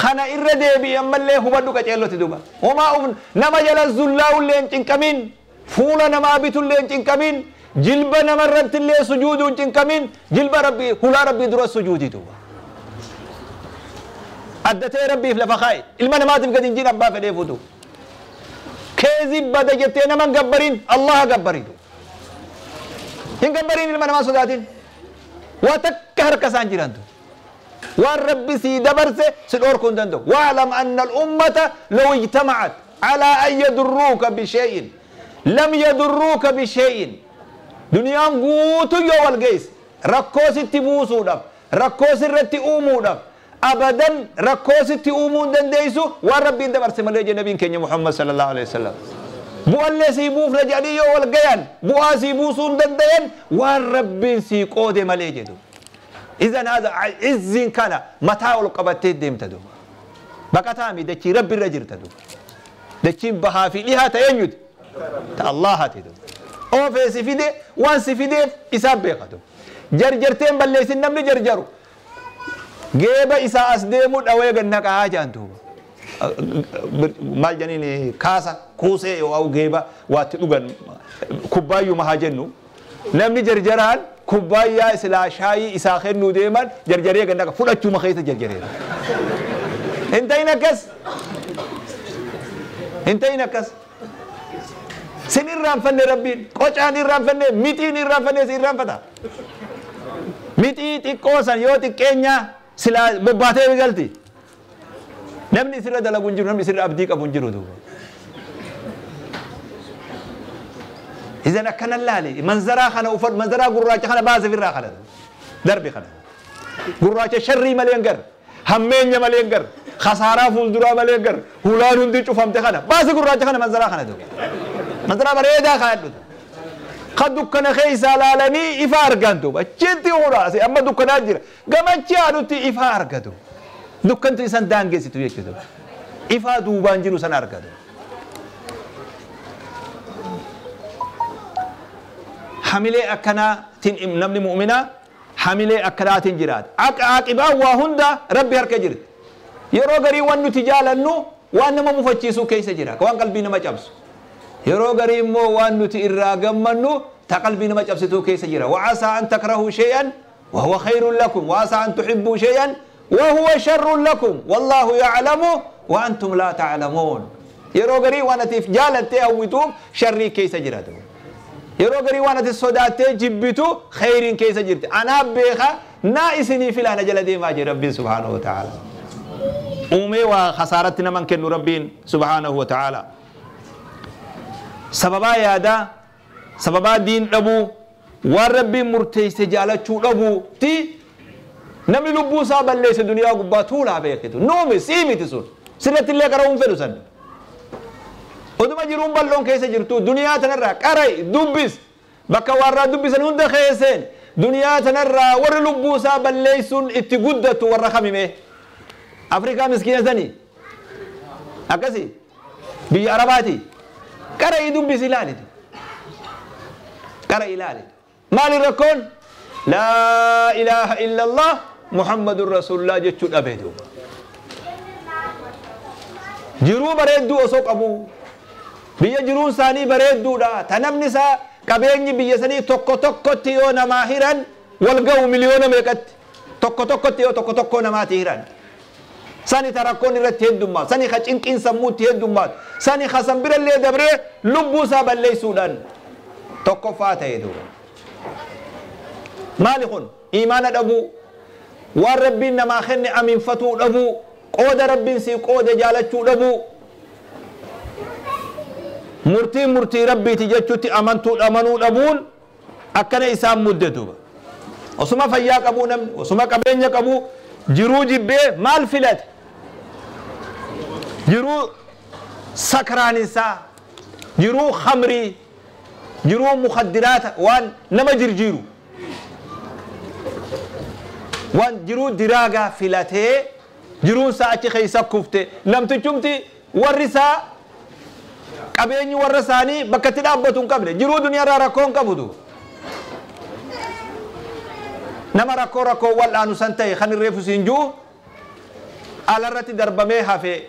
Kana irra deebi'i ammallee hubadhu qaceellotti duuba. Homaa nama jala zullaa'ullee hin cinqamin, fuula namaa bitullee hin cinqamin, jilba namarrattillee sujuuduu hin cinqamin, jilba rabbii hulaa rabbii dura sujuudi duuba. Addatee rabbiif lafa kaa'i. Ilma namaatiif gadi hin jiin abbaa fedhee fuutu. Keezi bada jettee nama hin gabbariin Allaha gabbariitu. Hin gabbariin ilma namaa sodaatin. Waa takka harka isaan jirantu. Waan rabbi sii dabarse si dhoorkuu hin danda'u. Wa'lam anna al-ummata law ijtama'at alaa an yadurruuka bishay'in lam yadurruuka bishay'in. Duniyaan guutuu yoo wal geesse rakkoo sitti buusuudhaaf rakkoo sirratti uumuudhaaf abadan rakkoo sitti uumuu hin dandeessu waan rabbiin dabarse malee jedhe nabiin keenya Muhammad sallallahu alaihi wasallam. Bu'allee sii buufna jedhanii yoo wal gayan bu'aa sii buusuu hin dandayan waan rabbiin sii qoode malee jedhu. Izan haadha izziin kana mataa ol qabattee deemta duuba. Baqataa mi dachii rabbi irra jirta duuba. Dachiin bahaa fi dhihaa ta'e eenyuti? Ta Allahaati duuba. Oofee si fide waan si fideef isaan beeka duuba. Jarjarteen balleessin namni jarjaru. Geeba isaa as deemu dhawee ganna qa'aa jaan duuba. Maal janiin kaasa kuusee yoo geeba waatti dhugan kubbaayyuma haa jennu. Namni jarjaraan kubbaayyaa silaa shaayii isaa kennuu deeman jarjaree ganna fudhachuuma keessa jarjareera. Hin ta'in akkas. Hin ta'in akkas. Sin irraanfanne rabbiin qocaan irraanfanne mixiin irraanfanne si irraanfata. Mixii xiqqoo san yoo xiqqeenya silaa bobbaatee galti. Namni isirra dalagu hin jiru namni isirra abdii qabu hin jiru duuba. Izan akkana laali manzaraa kana uffadhu manzaraa gurraacha kana baase ofirraa kana darbe kana. Gurraacha sharrii malee hin garre hammeenya malee hin garre khasaaraa fuulduraa malee hin garre hulaan hundi cufamte kana baase gurraacha kana manzaraa kana duuba. Manzaraa bareedaa kaa'adhu. Kan dukkana keessa laalanii ifa argan duuba achitti huraase amma dukkanaa jira gamachi adutti ifa argatu. Dukkantu isan daangeessitu jechuudha. Ifaa duubaan jiru san argatu. Hamilee akkanaatiin namni mu'minaa hamilee akkanaatiin jiraata. Aqibaan waa hunda rabbi harka jirti. Yeroo garii waan nuti jaalannu waan nama mufachiisuu keessa jira. Waan qalbii nama cabsu. Yeroo garii immoo waan nuti irraa gammannu ta qalbii nama cabsituu keessa jira. Wa'asaa an takrahuu shay'an wa huwa khayrun lakum wa'asaa an tuhibbuu shay'an وهو شر لكم والله يعلم وأنتم لا تعلمون. yeroo garii waan ati jaalattee hawwituuf sharrii keessa jiraatu. Yeroo garii waan ati sodaattee jibbitu khayriin keessa jirti. Anaa beeka naa isinii filaana jala deemaa jira Rabbiin subhaanahu wa ta'ala. Uumee waa khasaaratti naman kennu Rabbiin subhaanahu wa ta'ala. Sababaa yaadaa, sababaa diin dhabuu, waan Rabbiin murteesse jaalachuu dhabuuti namni lubbuu isaa balleesse duniyaa gubbaa tuulaa beekitu. Nuumi sii miti sun. Sirratti illee qara'uun fedhu san. Oduma jiruun bal'oon keessa jirtu duniyaa tanarraa qara'i dubbis. Bakka warraa dubbisan hunda keesseen duniyaa tanarraa warri lubbuu isaa balleessuun itti guddatu warra kamime. Afrikaa miskiina sanii. Akkasi biyya Arabaati. Qara'i dubbis ilaalitu. Qara'i ilaalitu. Maali rakkoon? Laa ilaaha illallah Muhammadun Rasuulullah jechuu dhabee duuba. Jiruu bareedduu osoo qabu. Biyya jiruun isaanii bareedduudha. Ta namni isaa qabeenyi biyya sanii tokko tokkotti yoo namaa hiran wal ga'u miliyoona meeqatti. Tokko tokkotti yoo tokko tokko namaati hiran. Sani ta rakkoon irratti heddummaatu. Sani ka cinqiin sammuutti heddummaatu. Sani ka sanbirallee dabree lubbuu isaa balleessuudhaan tokkoffaa ta'e duuba. Maali kun? Imaana dhabuu, waan rabbiin namaa kenne aminfatuu dhabuu, qooda rabbiin sii qoode jaalachuu dhabuu, murtiin murtii rabbiiti jechuutti amantuu amanuu dhabuun akkana isaan mudde duuba. Osuma fayyaa qabuu namni, osuma qabeenya qabuu, jiruu jibbee maal filate? Jiruu sakraaninsaa, jiruu khamrii, jiruu mukaddiraata waan nama jirjiiru. Waan jiruu diraagaa filatee jiruun isaa achi keessa kufte namtichumti warri isaa qabeenyi warra isaanii bakka itti dhaabbatu hin qabne jiruu duniyaarraa rakkoo hin qabutu. Nama rakkoo rakkoo wal'aanu san ta'e kan irreefu siin jiru alarratti darbamee hafe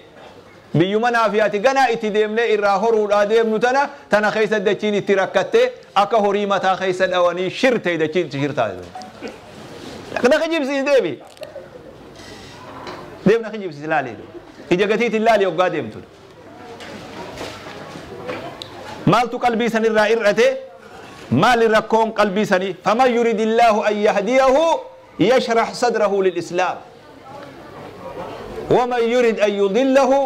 biyyuma naafiyaati ganaa itti deemnee irraa horuudhaa deemnu tana tana keessa dachiin itti rakkattee akka horii mataa keessa dhawanii shirtee dachiin itti shirtaa. Dhaqna jibsiis deebi. Deemna kijibsiis laalee ija gatiitiin laalee hoggaa deemtu. Maaltu qalbii sanirraa irrate maali rakkoon qalbii sanii faman yuridillaahu an yahdiyahu yashrah sadrahu lilislaam waman yurid an yudillahu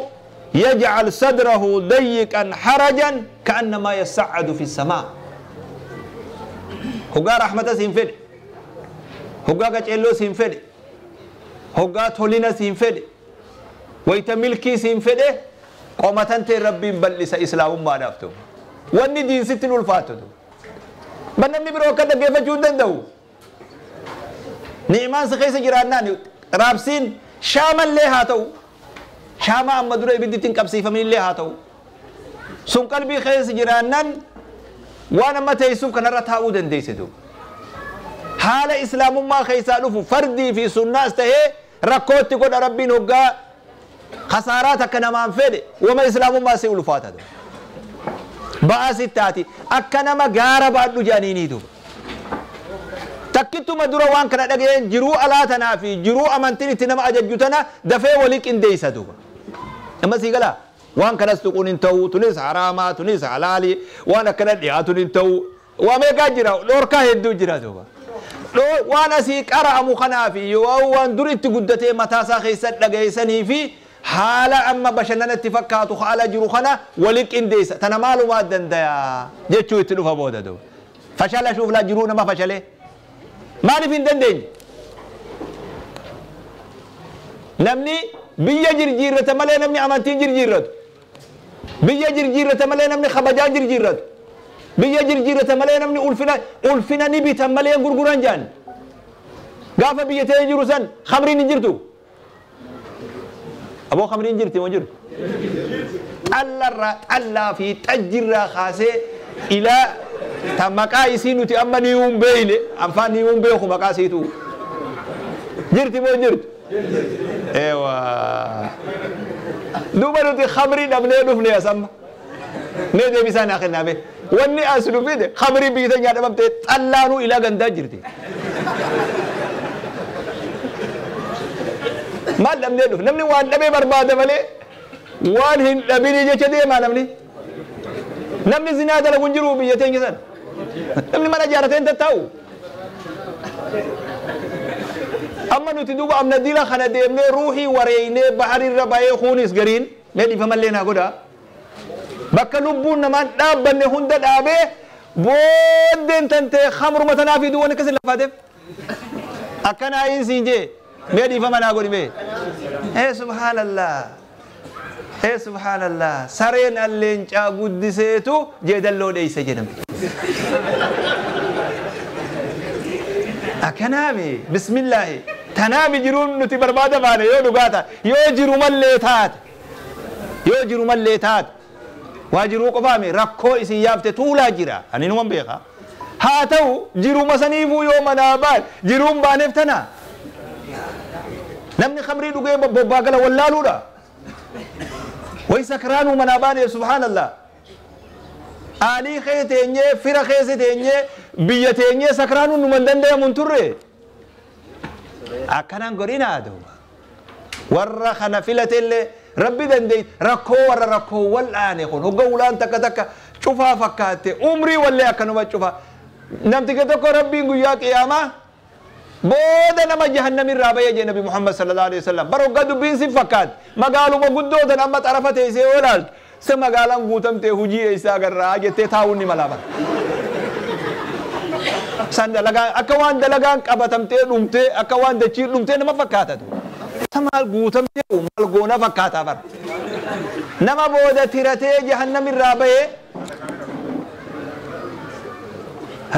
يجعل صدره ضيقا حرجا كأنما يصعد في السماء. هقا رحمة سينفد هقا قجلو سينفد هقا تولينا سينفد ويتملكي سينفد قومتان تي ربي بلس إسلام ما دافتو واني دين ستن الفاتو بنمني برو كده كيف جودن دو نعمان سخيس جيرانان رابسين شامل لها تو شاما أما دري بدي تنقبسي فمن لها تو سن قلبي خيس جيرانان وانا ما تيسوف كان رتاو دنديسدو حال اسلام ما خيسالف فردي في سنة استهي ركوتي قد ربي نوغا خساراتك كنا فدي وما اسلام ما سيول فاتد باسيتاتي اكنما غارب ادو جانيني دو تكتو مدورا وان كنا دغين جرو الاتنا في جرو امنتني تنما اججتنا دفي وليك انديسدو اما سيغلا وان كان استقون انتو تونس حراما تونس حلالي وانا كان دياتون انتو وما جرا دوركا هدو جرا دوبا وانا سي قرا مخنافي وان دريت غدتي متاسا خيسد دغيسني في حالا اما بشنن اتفقاتو خالا جرو خنا وليك انديس تنا مالو ما دنديا جچو يتدفا بودا دو فشل شوف لا جرو ما فشله مالي في دندين نمني بيا جرجيرة مالي نمني امانتين جرجيرة بيا جرجيرة مالي نمني خبجا جرجيرة بيا جرجيرة مالي نمني ألفنا ألفنا نبي تمالي غرغران جان غافة بيا تيجروسان خمرين جرتو أبو خمرين جرتي وجر الله را الله في تجرا خاصة إلى تمكا يسينو تي أما نيوم بيلي أمفان نيوم بيخو مكاسيتو جرتي مو جرت ايوه دوبا نتي خمري دبني دفني يا سما نيدي بيسان اخنا به وني اسلو فيد خمري بيتنيا دبمت طلانو الى غندا جرتي ما دبني دف نمني وان دبي برباد مالي وان هن دبني جچ دي ما نمني نمني زنا دلغون جرو بيتنيا سن نمني ما جارتين تتاو أما نتدوب أم نديلا خنا ديمني روحي وريني بحر الرباي خونيس قرين ندي فما لنا قدا بكلبون نمان دابن هند دابه بودن تنت خمر متنافي دون كسر لفاتف أكنا عين سينجي ندي فما نقول مي إيه سبحان الله إيه سبحان الله سرين اللي انشا قدسيتو جدلو ليس جنم أكنامي بسم الله تنامي جرون نتي بربادة ماني يو دغاتا يو جرو مليتات يو جرو مليتات واجرو قفامي ركو اسي يافته تولا جرا اني نوم بيخا هاتو جرو مسنيفو يو منابال جرون بانفتنا نمني خمري دغه بوباغلا ولالودا وي سكرانو منابان سبحان الله آلي خيتيني فرا خيتيني بيتيني سكرانو نمندن ده منتره أكنان قرينا دوما ورا خنفلة اللي ربي دندي ركو ورا ركو والآن يكون هو قولان تك تك شوفها فكاتي عمري ولا أكنوا بتشوفها نمتك تك ربي يقول يا ما بودا نما جهنم الرابع يا نبي محمد صلى الله عليه وسلم برو قدو بين فكات ما قالوا ما قدو ده نما تعرفت إيش ولا سما قالوا قوتم تهجي إيش أجر راجع تتاوني ملابا سان دلغان أكوان دلغان كابتم تي دمتي أكوان دشير دمتي نما فكاتا تو سمال قوتم تي ومال غونا فكاتا بر نما بودا تيرتي جهنم الرابع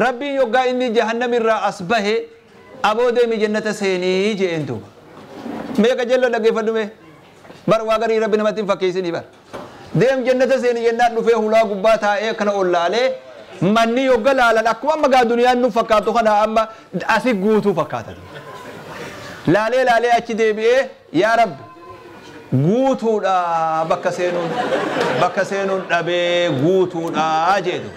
ربي يوغا إني جهنم الرا أصبه أبو دمي جنة سيني جئنتو ميكا جلو لقي فدمي بر واغري ربي نمتين فكيسني بر ديم جنة سيني جنة نفيه هلا قباتا إيه كنا أولا manni yogga laalan akkuma amma gaa duniyaan nu fakkaatu kana amma asi guutuu fakkaata laalee laalee achi deebi'ee yaa rabbi guutuudha bakka seenuun dhabee guutuudha jedhu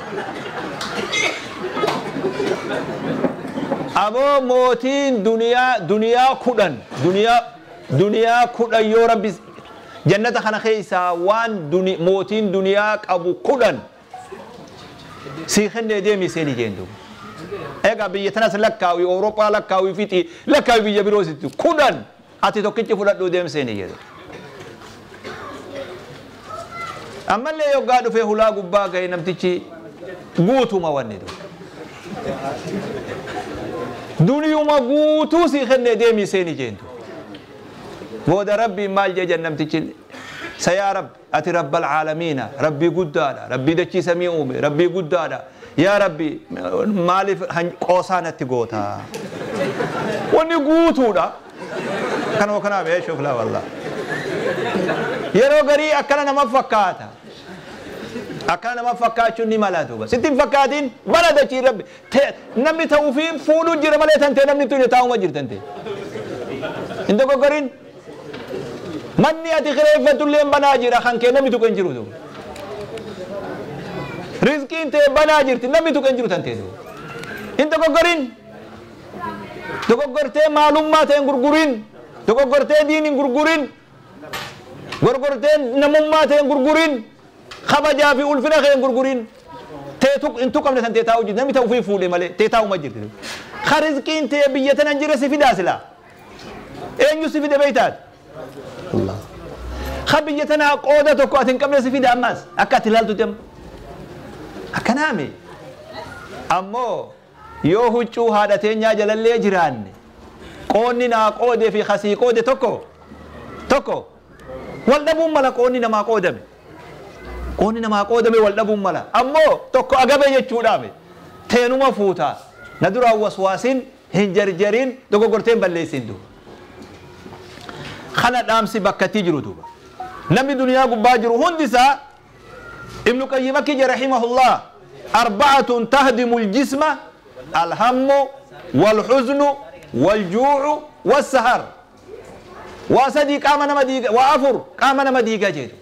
aboo mootiin duniyaa duniyaa kudhan duniyaa Duniyaa 10 yoo rabbi jannata kana keessaa waan mootiin duniyaa qabu 10 sii kennee deemi seeni jeen duuba. Egaa biyya tanas lakkaawii Awurooppaa lakkaawii fixii lakkaawii biyya biroo sitti 10 ati tokkichi fudhadhuu deem seeni jedhu. Ammallee yoggaa dhufee hulaa gubbaa ga'e namtichi guutuma wanni duuba. Duniyuma guutuu sii kennee deemi seeni jeen duuba. Booda rabbiin maal jee namtichi sayaa rabbi ati rabbal caalamiina rabbii guddaadha rabbii dachii samii uume rabbii guddaadha yaa rabbi maaliif qoosaa natti goota wanni guutuudha kanuma kanaa beeshuuf laa wallah yeroo garii akkana nama fakkaata akkana nama fakkaachuun ni mala duuba sitti hin fakkaatiin bala dachii rabbi namni ta'uufii fuudhuu jira malee tantee namni tun taa'uma jirtante hin dogoggorin manni ati kireeffatullee banaa jira kan kee namni tuqe hin jiru duuba rizqiin tee banaa jirti namni tuqe hin jiru tantee duuba hin dogoggorin dogoggortee maalummaa ta'e hin gurgurin dogoggortee diin hin gurgurin gorgortee namummaa ta'e hin gurgurin kabajaa fi ulfina kee hin gurgurin tee hin tuqamne tantee taa'u jirti namni ta'u ofii fuudhe malee tee taa'uma jirti ka rizqiin tee biyya tana hin jirre si fidaa silaa eenyu si fide beeytaati Allah. Ka biyya tanaa qooda tokko ati hin qabne si fida ammas akka ati ilaaltutti amma. Akkanaami. Ammoo yoo huccuu haadha teenyaa jalallee jiraanne qoonni naa qoodee fi kasii qoode tokko tokko wal dhabuun mala qoonni namaa qoodame. Qoonni namaa qoodame wal dhabuun mala. Ammoo tokko agabe jechuudhaame teenuma fuutaa na duraan waswaasin hin jarjarin dogoggortee hin balleessin duuba. Kana dhaamsi bakkatti jiru duuba. Namni duniyaa gubbaa jiru hundi isaa Ibnu Qayyim akki jedhe rahimahullah arba'atun tahdimu aljisma alhammu walhuznu waljuucu wassahar. Waa sadii qaama nama diiga waa afur qaama nama diiga jedhu.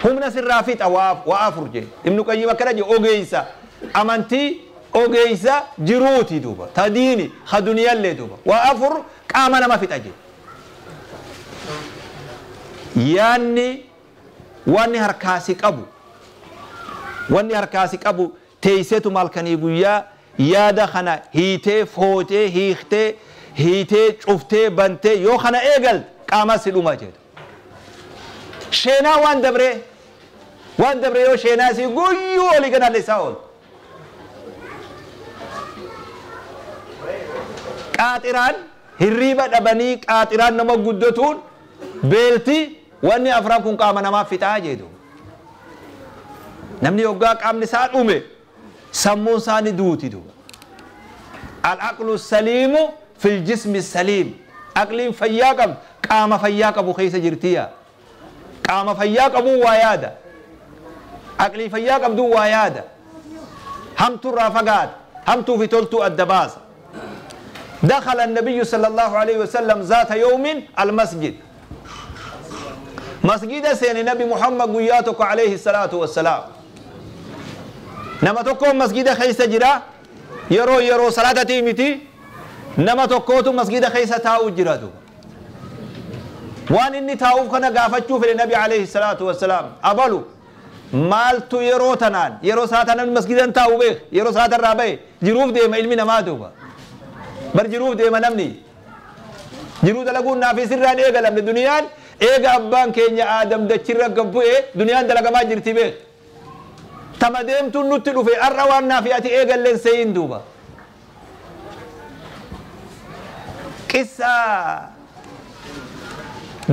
Humna sirraa fixa waa afur jedhe. Ibnu Qayyim akkana jedhe ogeessa amantii ogeessa jiruuti duuba ta diini ha duniyaallee duuba waa afur qaama nama fixa jedhe. Yaanni wanni harkaasi qabu wanni harkaasi qabu teeyseetu malkanii guyyaa yaada kana hiitee footee hiiktee hiitee cuftee bantee yoo kana eegalte qaama si dhuma jedhu. Sheenaa waan dabree yoo sheenaa si guyyuu olii gad isaa oolu. Qaaxiraan hirriiba dhabanii qaaxiraan nama guddatuun beelti wanni afran kun qaama namaa fixaa jedhu. Namni yoggaa qaamni isaa dhume sammuun isaa ni duuti duuba. Al-aqlu saliimu fil jismi saliim. Aqliin fayyaa qabdu qaama fayyaa qabu keessa jirtiya. Qaama fayyaa qabu waa yaada. Aqlii fayyaa qabdu waa yaada. Hamtuurraa fagaata. Hamtuu fi toltuu adda baasa. دخل النبي صلى الله عليه وسلم ذات يوم المسجد. مسجد سين نبي محمد قياتك عليه الصلاة والسلام. نما تكون مسجد خيس جرا يرو يرو صلاة تيمتي نما تكوت مسجد خيس تاو جرا دو. وان إني تاو كنا قافتشو في النبي عليه الصلاة والسلام أبلو مالتو يرو تنان يرو صلاة تنان مسجد تاو بيخ يرو صلاة الرابع جروف دي ما علمنا ما دوبا بر جروف دي ما نمني jiruu dalaguun naaf sirraan eegalamne duniyaan eega abbaan keenya Aadam dachirra gabbu'e duniyaan dalagamaa jirti beek. Tama deemtuun nutti dhufe har'a waan naaf ati eegalleen seeyin duuba. Qissaa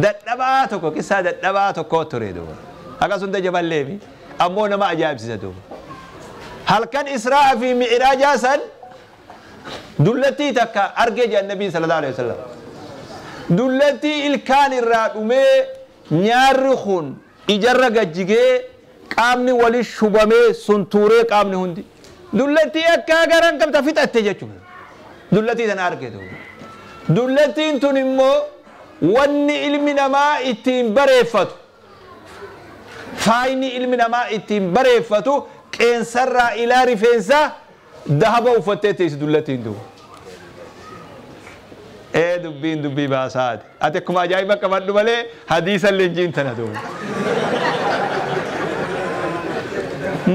dadhabaa tokko qissaa dadhabaa tokko ture duuba. Akkasuma jaballeemi ammoo nama ajaa'ibsiisa duuba. Halkan Israa fi Mi'raajaa san dullattii takka argee jedhan Nabii sallallahu alaihi wasallam. Dullattii ilkaan irraa dhumee nyaarri kun ijarra gajjigee qaamni wali shubamee suntuuree qaamni hundi. Dullattii akka garan qabda fixatte jechuudha. Dullattii sana argee duuba. Dullattiin tun immoo wanni ilmi namaa ittiin bareeffatu faayni ilmi namaa ittiin bareeffatu qeensarraa ilaa rifeensaa dahaba uffattee teessi dullattiin duuba. Ee dubbiin dubbii baasaati. Ati akkuma ajaa'iba qabadhu malee hadiisa leenjiin tana duuba.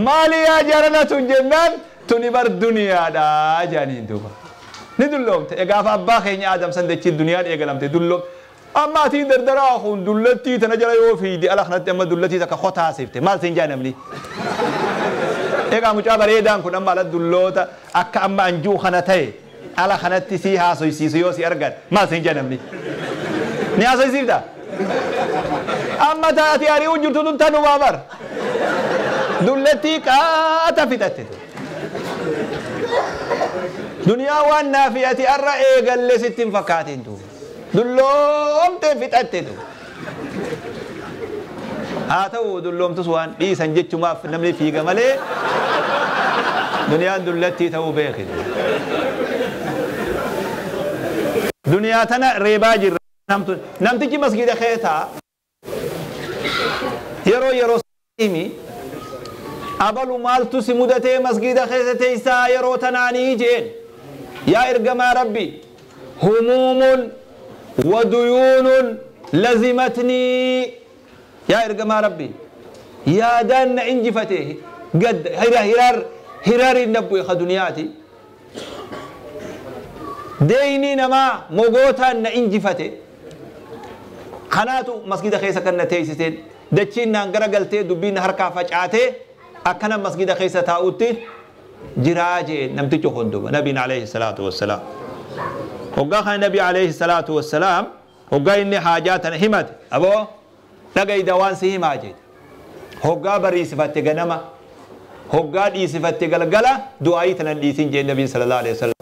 Maali yaa jarana tun jennaan tuni bar duniyaadha jedhaniin duuba. Ni dulloomte. Gaafa abbaa keenya Aadam san dachiin duniyaan eegalamte dulloomte. Amma atiin dardaraa kun dullattii tana jala yoo fiidi ala kanatti amma dullattii takka qotaasifte maal siin jaa namni. Egaa mucaa bareedaan kun amma ala dulloota akka amma anjuu kana ta'e ala kanatti si haasoysiisu yoo si argan maal siin jaa namni. Ni haasoysiifta? Amma taati ari'uu jirtu tun tanumaa bar. Dullattii qaata fixatte. Duniyaa waan naafi ati arra eegalle sitti hin fakkaatin duuba. Dulloomtee fixatte duuba. Haa ta'u dulloomtus waan dhiisan jechumaaf namni fiiga malee duniyaan dullattii ta'uu beeki. Duniyaa tana reebaa jirra. Namtichi masgiida keetaa yeroo yeroo himi abalu maaltu si mudatee masgiida keessa teessaa yeroo tanaanii jeen yaa ergamaa rabbi humuumun وديون لزمتني يا إرجما ربي يا دان إنجفته قد هرار هرار هرار النبوي خدنياتي ديني نما مغوتا إنجفته خناتو مسجد خيسة كنا تيسيسين دچين نانغرا قلتي دبين هركا فجعته أكنا مسجد خيسة تاوتي جراجي نمتجو خندوب نبينا عليه الصلاة والسلام. وقال النبي عليه الصلاة والسلام وقال إني حاجاتنا همت أبو لقي دوان سيما جيد هقا بري صفات غنما هقا دي صفات غلغلا دعايتنا ديسين جي النبي صلى الله عليه وسلم.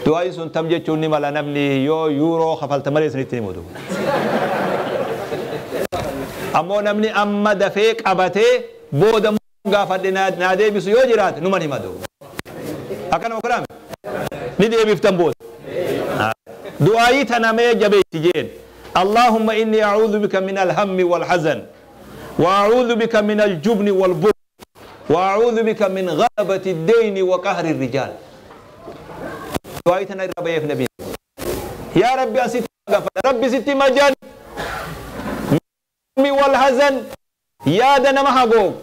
دعاي سن تم جچوني مالا نمني يو يورو خفلت مالي سنتي مودو أمو نمني أما دفيق أبتي بود غافد نادي بيسو يو جرات نمني مدو أكنا وكلام ندي بيفتن بود دعائي تنمي جبيت جين اللهم إني أعوذ بك من الهم والحزن وأعوذ بك من الجبن والبخل وأعوذ بك من غلبة الدين وقهر الرجال. دعائي تنمي ربي نبي يا ربي أنسيت ربي ستي مجان والحزن يا دنا ما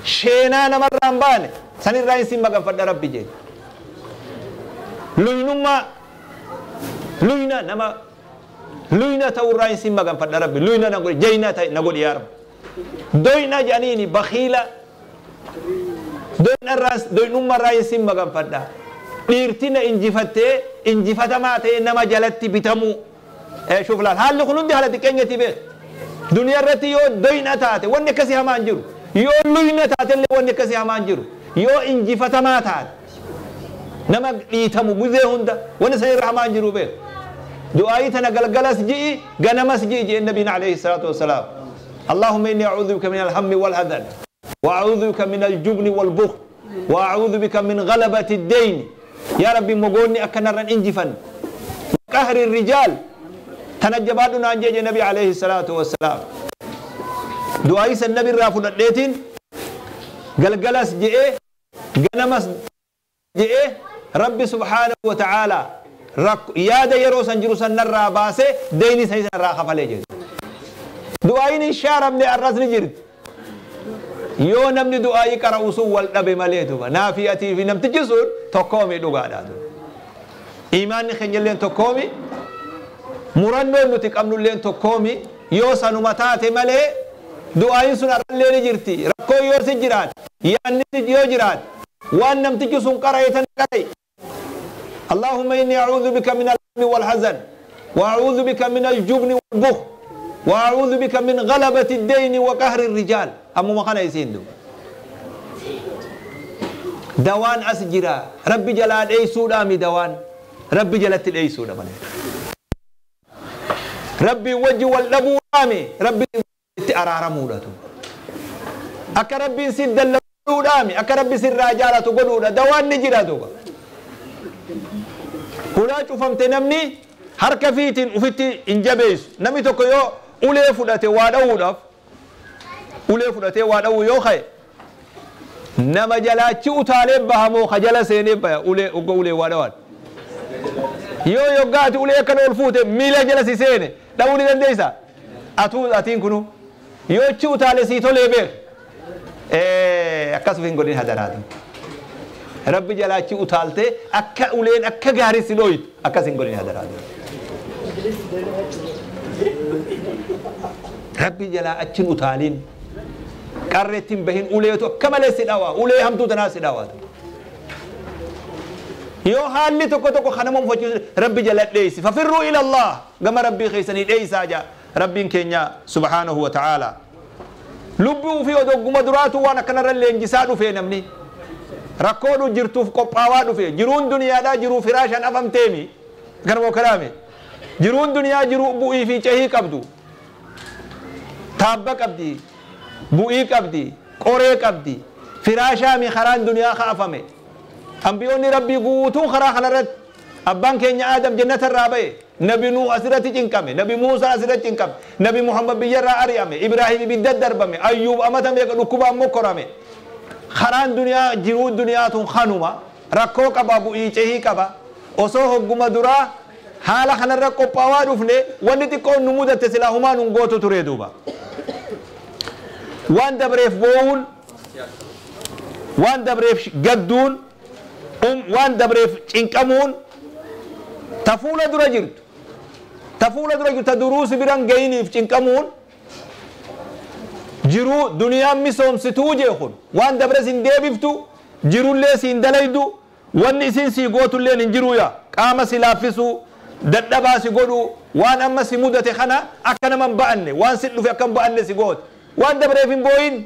شينا نمر رمبان سني رئيس ما قفد ربي جين لوينما لوينا نما لوينا تو رئيس ما قفد ربي لوينا نقول جينا تاي نقول يا رب دوينا جانيني بخيلة دوينا راس دوينما رئيس ما قفد ديرتنا إنجفتة إنجفتة ما تي إنما جلتي بتمو شوف لا هل خلون دي هلا تكنية تبيه دنيا رتي يو دوينا تاتي ونكسي همان جرو يو لوينا تاتي اللي ونكسي همان جرو يو إنجفتة ما تاتي نما إيتمو جزء هندا ونسير رحمان جرو به دعايتنا قلقلس جي جنمس جي جي النبي عليه الصلاة والسلام اللهم إني أعوذ بك من الهم والحزن وأعوذ بك من الجبن والبخل وأعوذ بك من غلبة الدين يا ربي مغوني أكنر إنجفا قهر الرجال تنجبادنا عن جي النبي عليه الصلاة والسلام دعايس النبي رافض الديتين قلقلس جي جنمس جي ربي سبحانه وتعالى يا دا يروسن جروسن نرى باسه ديني سيسن راخ فليجي دعائين الشارب لأرز نجرد يو نمني دعائي كرأوسو والنبي مليتو نافيتي في نمت جسور تقومي دعاء إيمان خنجلين تقومي مرنو نتك أمنو لين تقومي يو سنمتات ملي دعائين سن أرلين جرتي ركو يو سجرات يعني يو جرات وأن نمت جسون قرأيتن قرأي اللهم إني أعوذ بك من الهم والحزن وأعوذ بك من الجبن والبخل وأعوذ بك من غلبة الدين وقهر الرجال. أمو ما كان يسين دو دوان أسجرا ربي جلال أي سودا مي دوان ربي جلت أي سودا مالي ربي وجه والأبو رامي ربي أرارا مولاتو أكا ربي سيد اللودامي أكا ربي سر راجالة قدودا دوان نجرا دوبا هنا شوفمت نمني harka fiitiin ufitti hin jabeessu namni tokko yoo ulee fudhate waa dha'uudhaaf ulee fudhatee waa dha'uu yoo ka'e nama jalaachi utaalee bahamoo ka jala seenee baya ulee ogga ulee waa dhawaan Yoo yoggaati ulee akkana ol fuute miila jala si seene dha'uu ni dandeessa. Atuu atiin kunu yoo achi utaale sii tolee beek. Akkasuma hin godhin hadaraatu. Rabbi jalaa achi utaaltee akka uleen akka gaarii si dhooytu akkas hin godhin hadaraatu. Rabbi jalaa achi hin utaalin. Qarreetti hin bahin uleetu akka malee si dhawaa ulee hamtuu tanaa si dhawaa. Yoo haalli tokko tokko kanama uffachiisu rabbi jala dheeysi fafirruu ila Allah gama rabbii keessanii dheeysaa jaa rabbiin keenya subhaanahu wa ta'aala. Lubbuu fi odogguma duraatu waan akkanarra leenjisaa dhufe namni rakkoodhu jirtuuf qophaawaa dhufe jiruun duniyaadhaa jiruu firaashaan afamteemi kanuma karaame jiruun duniyaa jiruu bu'ii fi cehii qabdu taabba qabdi bu'ii qabdi qoree qabdi firaashaami karaan duniyaa kaafame. Ambiyoonni rabbii guutuun karaa kanarratti abbaan keenya Aadam jannata irraa ba'e nabi Nuh asirratti cinqame nabi Muusaa asirratti cinqame nabi Muhammad biyyarraa ari'ame Ibraahim ibidda darbame Ayyuub amata meeqa dhukkubaan mokkorame karaan duniyaa jiruu duniyaa tun kanuma rakkoo qaba bu'ii cehii qaba osoo hogguma duraa haala kanarra qophaawaa dhufne wanni xiqqoon nu mudatte silaa humaa nun gootu ture duuba waan dabreef boo'uun waan dabreef gadduun waan dabreef cinqamuun ta fuula dura jirtu ta fuula dura jirtu ta duruusi biran gayiniif cinqamuun jiruu duniyaan misoomsituu jee kun waan dabre sin deebiftu jirullee siin dalaydu wanni isin sii gootulleen hin jiruu yaa qaama si laaffisuu dadhabaa si godhu waan amma si mudate kana akka nama hin ba'anne waan si dhufe akka hin ba'anne si goote waan dabreef hin boo'in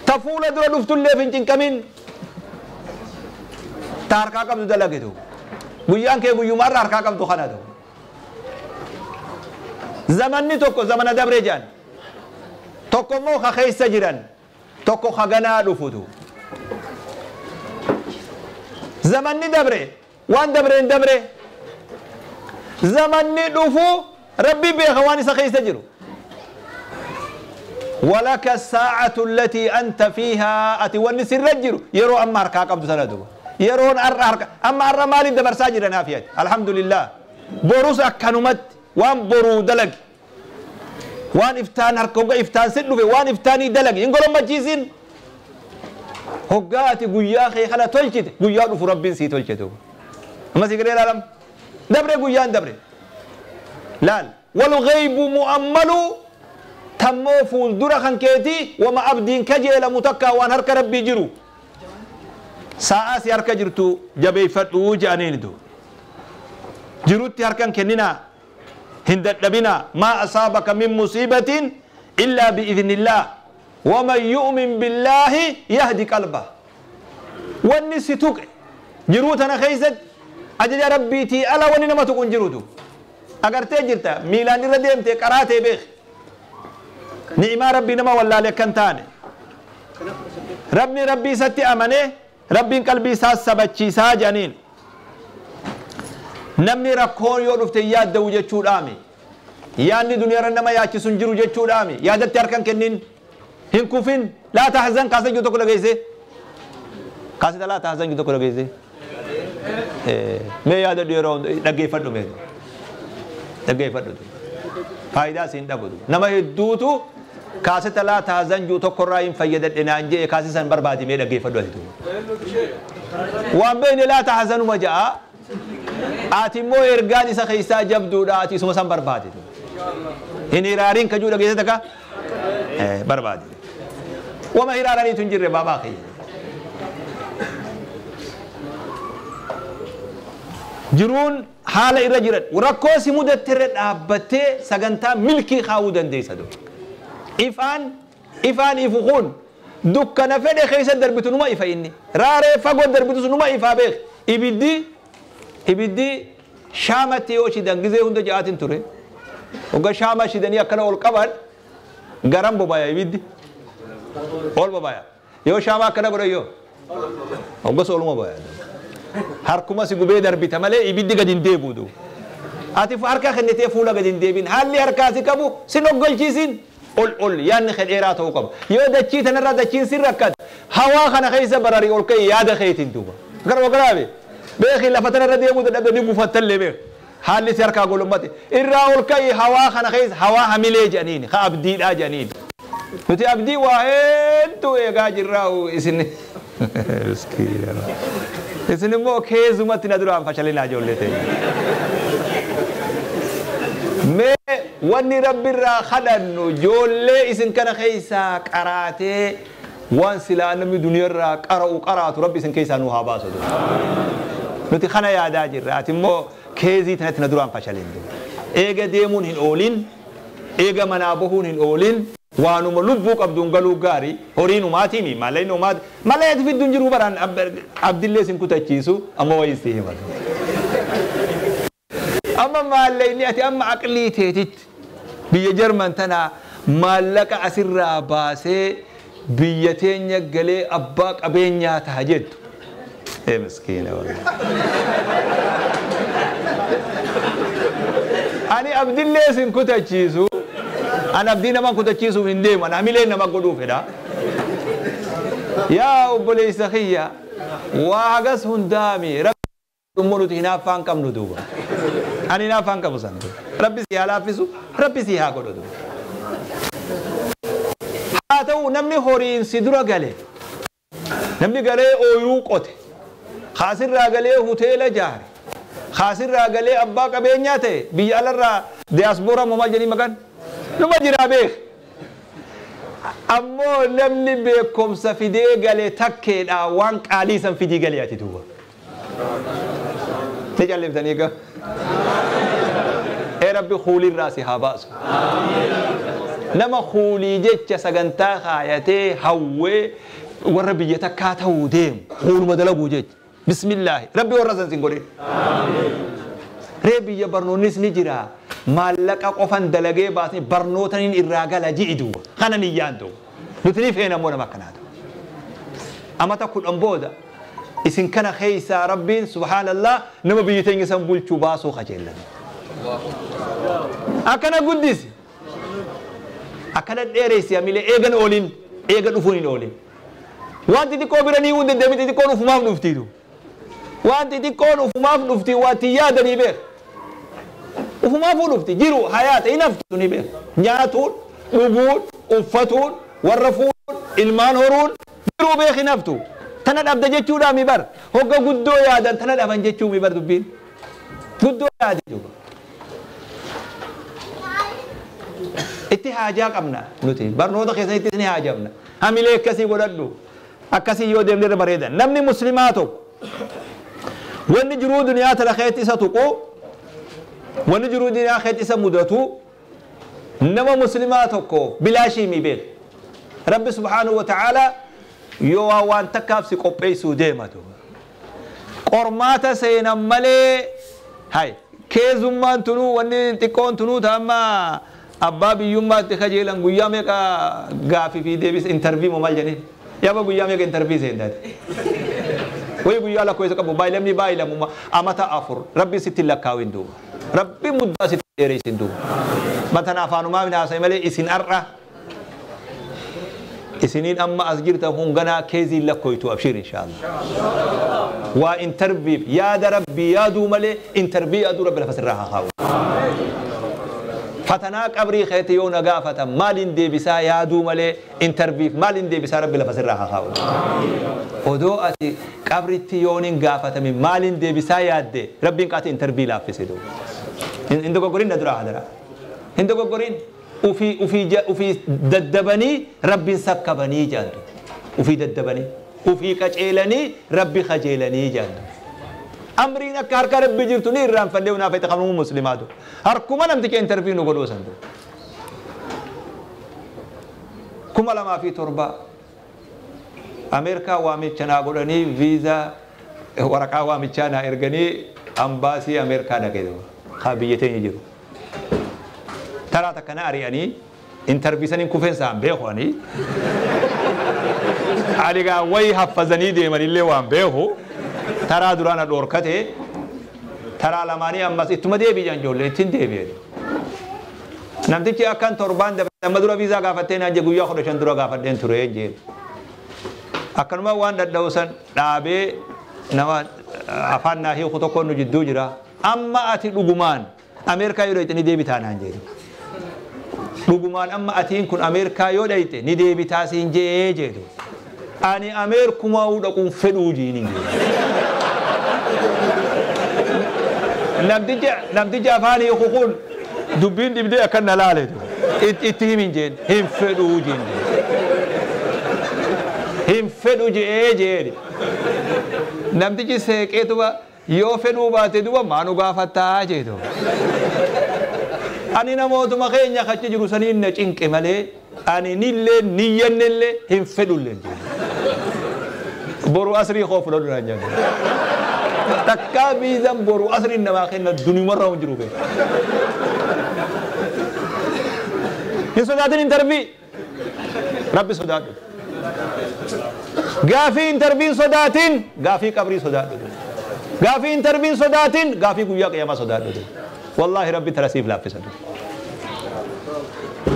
ta fuula dura dhuftulleef hin cinqamin ta harkaa qabdu dalagitu guyyaan kee guyyumaarra harkaa qabdu kana ta'u zamanni tokko zamana dabre jedhan tokko immoo ka keessa jiran tokko ka ganaa dhufutu zamanni dabre waan dabreen dabre zamanni dhufu rabbi beeka waan isa keessa jiru walaka saacatu allatii anta fiihaa ati wanni sirra jiru yeroo amma harkaa qabdu sana duba yeroon har'a harka amma har'a maaliif dabarsaa jira naaf yaadi alhamdulillah borus akkanumatti waan boruu dalagi waan iftaan harka hogga iftaan si dhufe waan iftaanii dalagi hin golommachiisin hoggaa ati guyyaa kee kana tolchite guyyaa dhufu rabbiin sii tolche duuba amma sii galee ilaalam dabre guyyaan dabre laal walghaybu mu'ammalu tammoo fuuldura kan keetii wama abdiin kajeelamu takkaa waan harka rabbii jiru sa'a si harka jirtu jabeeffadhuu je'aniinitu jirutti harkan kenninaa hin dadhabinaa maa asaabaka min musiibatin illaa biidhnillah waman yu'min billaahi yahdi qalba wanni si tuqe jiruu tana keeysatti ajaja rabbiitii ala wanni nama tuqu hin jirutu agartee jirta miilaan irra deemte qaraatee beek ni'imaa rabbii nama wallaale akkan taane rabni rabbii isatti amane rabbiin qalbii isaa sabachiisaa jedhaniin namni rakkoon yoo dhufte yaadda'u jechuudhaami yaadni duniyaarra nama yaachisu hin jiru jechuudhaami yaadatti harkan kennin hin kufin laa tahzan kaasa jiru tokko dhageesse kaasita laa tahzan jiru tokko dhageesse mee yaadadhu yeroo dhaggeeffadhu mee dhaggeeffadhu faayidaa siin dhabutu nama hedduutu kaasita laa tahzan jiru tokkorraa hin fayyadadhe naan jee kaasisan barbaadi mee dhaggeeffadhu ati waan beekne laa tahzanuma ja'a ati immoo ergaan isa keessaa jabduudha ati isuma san barbaade hin hiraariin kajuu dhageesse takka barbaade wama hiraaraniitu hin jirre baabaa kiyya jiruun haala irra jiran rakkoo si mudatte irra dhaabbattee sagantaa milkii kaa'uu dandeessa du ifaan ifaan ifu kun dukkana fedhe keessa darbitu numa ifa inni raaree fagoo darbitu numa ifaa beek ibiddi shaamatti yoo shidan gizee hunda ja'aatiin ture hogga shaama shidanii akkana ol qaban garan bobaya ibiddi ol bobaya yoo shaama akkana godhan yoo hoggas oluma bobaya harkuma si gubee darbita malee ibiddi gad hin deebi'u ati harka kennitee fuula gad hin deebin haalli harkaa si qabu sin oggolchiisin ol ol yaadni kee dheeraa ta'uu qaba yoo dachii tanarraa dachiin sin rakkate hawaa kana keessa bararii ol ka'e yaada keetiin duuba gara garaabe Beeki lafa tanarra deemuu dadhabde ni gufattallee beek. Haalli si harkaa golommate. Irraa ol ka'ii hawaa kana keessa hawaa hamilee jedhaniini. Ka abdiidhaa jedhaniini. Nuti abdii waa hedduu eegaa jirraa isin. Isin immoo keessumatti na duraan fashalinaa ijoollee ta'e. Mee wanni rabbi irraa kadhannu ijoollee isin kana keessaa qaraatee waan silaa namni duniyaarraa qara'u qaraatu rabbi isin keessaa nu haa baasu. Nuti kana yaadaa jirra. Ati immoo keezii tanatti na duraan fashalin. Eega deemuun hin oolin, eega manaa bahuun hin oolin, waanuma lubbuu qabduun galuu gaarii horiin umaatiimi maallaqni umaati malee ati fidduun jiru baraan abdillee isin kutachiisu amma wayii si himatu. Amma maallaqni ati amma aqlii teetitti biyya Jarman tanaa maallaqa asirraa baasee biyya teenya galee abbaa qabeenyaa ta'a jettu. Ee miskiina wallahi. Ani abdillee isin kutachiisu. Ani abdii nama kutachiisuuf hin deemu. Ani hamilee nama godhuu fedha. Yaa obboleessa kiyya waa hagas hundaami. Rabbi immoo nuti hinaaffaan qabnu duuba. Ani hinaaffaan qabu san duuba. Rabbi si haa laaffisu, rabbi si haa godhu duuba. Haa ta'u namni horiin si dura gale. Namni galee ooyiruu qote. Kaasirraa galee hoteela jaare. Kaasirraa galee abbaa qabeenyaa ta'e biyya alarraa diyaaspooraa moo maal jedhanii maqaan? Numa jiraa beek. Ammoo namni beekumsa fidee galee takkeedha waan qaalii san fidii galee ati duuba. Ni calliftanii gaa. Ee rabbi kuulirraa si haa baasu. Nama kuulii jecha sagantaa kaayatee hawwee warra biyya takkaa ta'uu deemu kuuluma dalaguu jecha. Bismillaahi. Rabbi warra san sin godhin. Ree biyya barnoonnis ni jira. Maallaqa qofan dalagee baasni barnootaniin irraa gala ji'i duuba. Kana ni yaaddu. Nuti ni feena immoo nama akkanaatu. Amata 10 booda isin kana keessaa rabbiin subhaanallah nama biyya teenya san bulchuu baasuu kajeellan. Akkana guddisi. Akkana dheeressi hamilee eegan oolin eega dhufuun hin oolin. Waan xixiqqoo bira ni hundi deemti xixiqqoon ufumaaf dhuftiitu. Waan xixiqqoon ufumaaf dhufti waan yaadanii beek. Ufumaafuu dhufti jiru hayaata hin haftu ni beek. Nyaatuun, dhuguun, uffatuun, warra fuudhuun, ilmaan horuun jiruu beek hin haftu. Tana dhabda jechuudhaa mi bar. Hogga guddoo yaadan tana dhaban jechuu mi bar dubbiin. Guddoo yaade jechuudha. Itti haajaa qabna nuti barnoota keessatti ni haajamna. Hamilee akkasii godhadhu. Akkasii yoo deemne irra bareeda. Namni muslimaa tokko wanni jiruu duniyaa tana keessatti isa tuqu wanni jiruu duniyaa keessatti isa mudatu nama muslimaa tokko bilaashii mi beek. Rabbi subhaanahu wa ta'ala yoo waan takkaaf si qopheessuu deematu. Qormaata seenan malee hay keezummaan tunuu wanni xiqqoon tunuu ta'amma abbaa biyyummaatti kajeelan guyyaa meeqa gaafii fi deebisa intarvii moo maal jedhanii yaaba guyyaa meeqa intarvii seentaati. Wayi guyyaa lakkoofsa qabu baay'ilamni baay'ilamuma amata 4 rabbi sitti lakkaawin duuba. Rabbi muddaa sitti dheeressin duuba. Matan afaanumaa haasa'e malee isin har'a isiniin amma as jirtan hunganaa keeziin lakkooytu abshir inshaallah. Waa intarviif yaada rabbii yaaduu malee intarvii yaaduu rabbi lafa sirraa haa kaa'u. Fatanaa qabrii keetti yoo na gaafatan maaliin deebisaa yaaduu malee intarviif maaliin deebisaa rabbi lafa sirraa haa kaa'u. Odoo ati qabritti yoon hin gaafatame maaliin deebisaa yaadde rabbiin qaati intarvii laaffise duuba. Hin dogoggorin na duraa hadara. Hin dogoggorin ufii daddabanii rabbiin sakkabanii jaantu. Ufii daddabanii ufii qaceelanii rabbi kajeelanii jaantu. Amriin akka harka rabbi jirtu ni irraanfannee hunaa feete qabnu muslimaatu. Harkuma namticha intarvii nu godhuu san 2007 Ameerikaa waamicha naa godhanii viizaa waraqaa waamichaa naa erganii ambaasii Ameerikaa dhaqee haa biyya teenya jiru. Taraa takka na ari'anii intarvii saniin kufeensa hin beeku ani. Ani gaa wayi haffazanii deemanillee waan beeku. Taraa duraa na dhoorkate taraa lamaanii ammas ittuma deebi'an ijoollee ittiin deebi'an. Namtichi akkan torbaan dabre amma dura viizaa gaafattee naan jee guyyaa 15 dura gaafadheen ture jee. Akkanuma waan dadhabu san dhaabee nama afaan naa hiiku tokko nu jidduu jira. Amma ati dhugumaan Ameerikaa yoo dhayxe ni deebitaa naan jedhu. Dhugumaan amma atiin kun Ameerikaa yoo dhayxe ni deebitaa siin jee jedhu. Ani Ameerikumaa dhaquun fedhuu jiin hin jedhu. Namtichi afaan hiiku kun dubbiin dhibdee akkan na laaletu. Itti himin jeen hin fedhuu jiin jedhu. Hin fedhu je'ee jedhe. Namtichi seeqeetuma yoo fedhuu baate duba maanu gaafattaa jedhu. Ani namootuma keenya kachi jiru saniin na cinqe malee ani nillee niyyannellee hin fedhullee jedhu. Boru asrii koo fudhadhu naan jedhu. Takkaa biizan boru asriin namaa kenna dunumarraa hin jiru beeku. Hin sodaatin intarvii. Rabbi sodaadhu. Gaafii intarviin sodaatin gaafii qabrii sodaadhu. Gaafii intarviin sodaatin gaafii guyyaa qiyyamaa sodaadhu. Wallaahi rabbi tara siif laaffisa.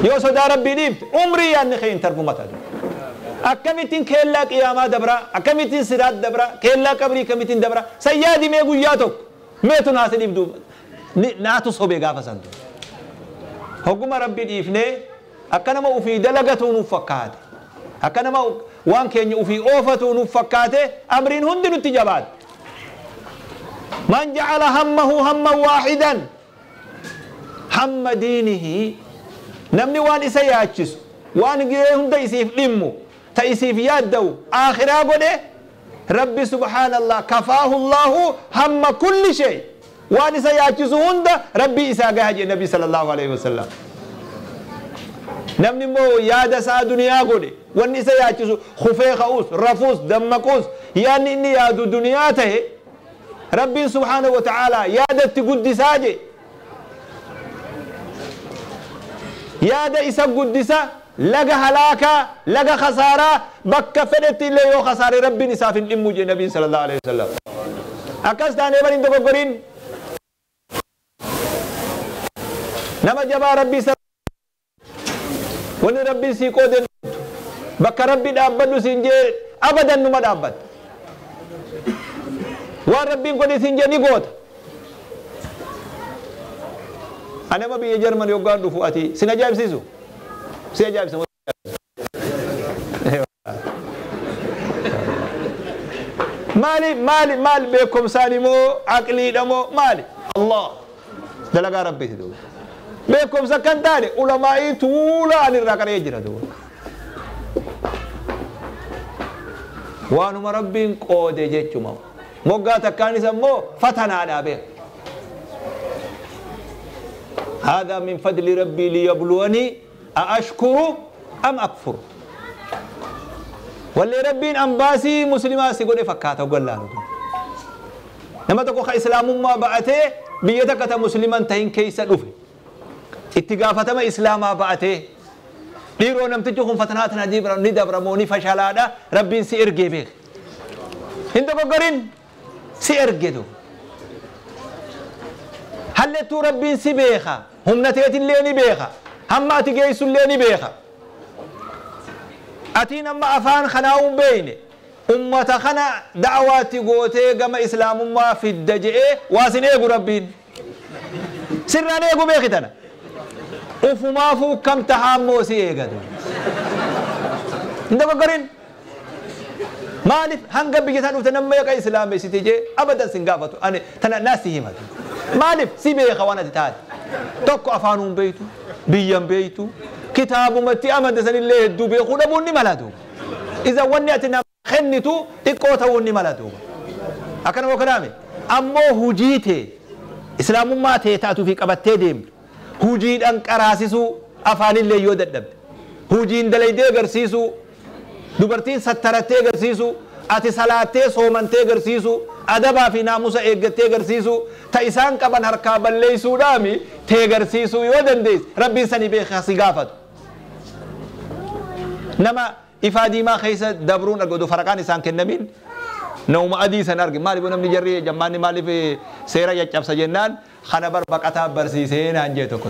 Yoo sodaa rabbii dhiifte umrii yaadni kee intarvuma taatu. Akkamittiin keellaa qiyaamaa dabra, akkamittiin siraat dabra, keellaa qabrii akkamittiin dabra. Sayyaadi mee guyyaa tokko meetu naasi dhiibdu naatu sobee gaafa santu. Hogguma rabbii dhiifnee akka nama ufii dalagatu nuuf fakkaate. Akka nama waan keenya ufii oofatu nuuf fakkaate amriin hundi nutti jabaate. Man jacala hammahu hamman waahidan hamma diinihi namni waan isa yaachisu waan gahee hunda isiif dhimmu ta isiif yaadda'u aakhiraa godhe rabbi subhaanallah kafaahu allahu hamma kulli shay waan isa yaachisu hunda rabbi isaa gaha jedhe nabi sallallahu alaihi wasallam. Namni immoo yaada isaa duniyaa godhe wanni isa yaachisu kufee ka'us rafuus dammaquus yaadni inni yaadu duniyaa ta'e rabbiin subhaanahu wa ta'aalaa yaadatti guddisaa je yaada isa guddisa laga halaakaa laga khasaaraa bakka fedhetti illee yoo khasaare rabbiin isaaf hin dhimmu je nabiin sallallahu alaihi wasallam. Akkas taanee bari hin dogoggorin nama jabaa rabbii wanni rabbiin sii qooden bakka rabbi dhaabbadhu siin jee abadan numa dhaabbatta. Waan rabbiin godhe siin jee ni goota. Ani amma biyya Jarman yoggaan dhufu ati sin ajaa'ibsiisu? Si ajaa'ibsa. Maali maali maal beekumsaan moo aqliidha moo maali? Allah dalagaa rabbiiti duuba. Beekumsa kan taane ulamaa'ii tuulaa ani irraa qaree jira duuba. Waanuma rabbiin qoode jechuma. Moggaa takkaanis ammoo fatanaadhaa beeka. هذا من فضل ربي ليبلوني أأشكر أم أكفر. واللي ربي أنباسي مسلمة سيقول فكاته وقال له لما تقول إسلام ما بعته بيتك مسلما تهين كيس الأفي اتقافة ما إسلام بعته ليرو نمتجهم فتنات ندبر موني فشلادا ربي سيرجي بيك انت بقرين سيرجي دو هل تو ربي سبيخا هم نتيت اللي بيخا هم ما تجيس اللي بيخا أتينا ما أفان خناهم بيني أمة خنا دعواتي قوتي كما إسلام ما في الدجئ واسن إيقو ربين سرنا إيقو بيختنا وفما فو كم تحامو سيئة انت بقرين مالف هنقا بيجتان وتنمى يقا إسلام سيتيجي أبدا سنقافتو أنا تنا ناسي همتو مالف سيبي خوانا تتاد توكو أفانون بيتو بيان بيتو كتاب متي أمد سن الله الدوبي خدموني ملادو إذا وني أتنا خنتو تقوتا وني ملادو أكنا وكلامي أمو هجيتي إسلام ما تيتاتو في قبتي ديم هجيد أنك أراسيسو أفان الله يودد هجين دليدي غرسيسو dubartiin sattarattee agarsiisu ati salaattee soomantee agarsiisu adabaa fi naamusa eeggattee agarsiisu ta isaan qaban harkaa balleessuudhaami tee agarsiisuu yoo dandeesse rabbiin sanii beekaa si gaafatu. Nama ifaa diimaa keessa dabruun argatu faraqaan isaan kennamin nama adii san arge maaliif namni jarri jammaanni maaliif seera caccabsa jennaan kana bar baqataa barsiisee naan jee tokko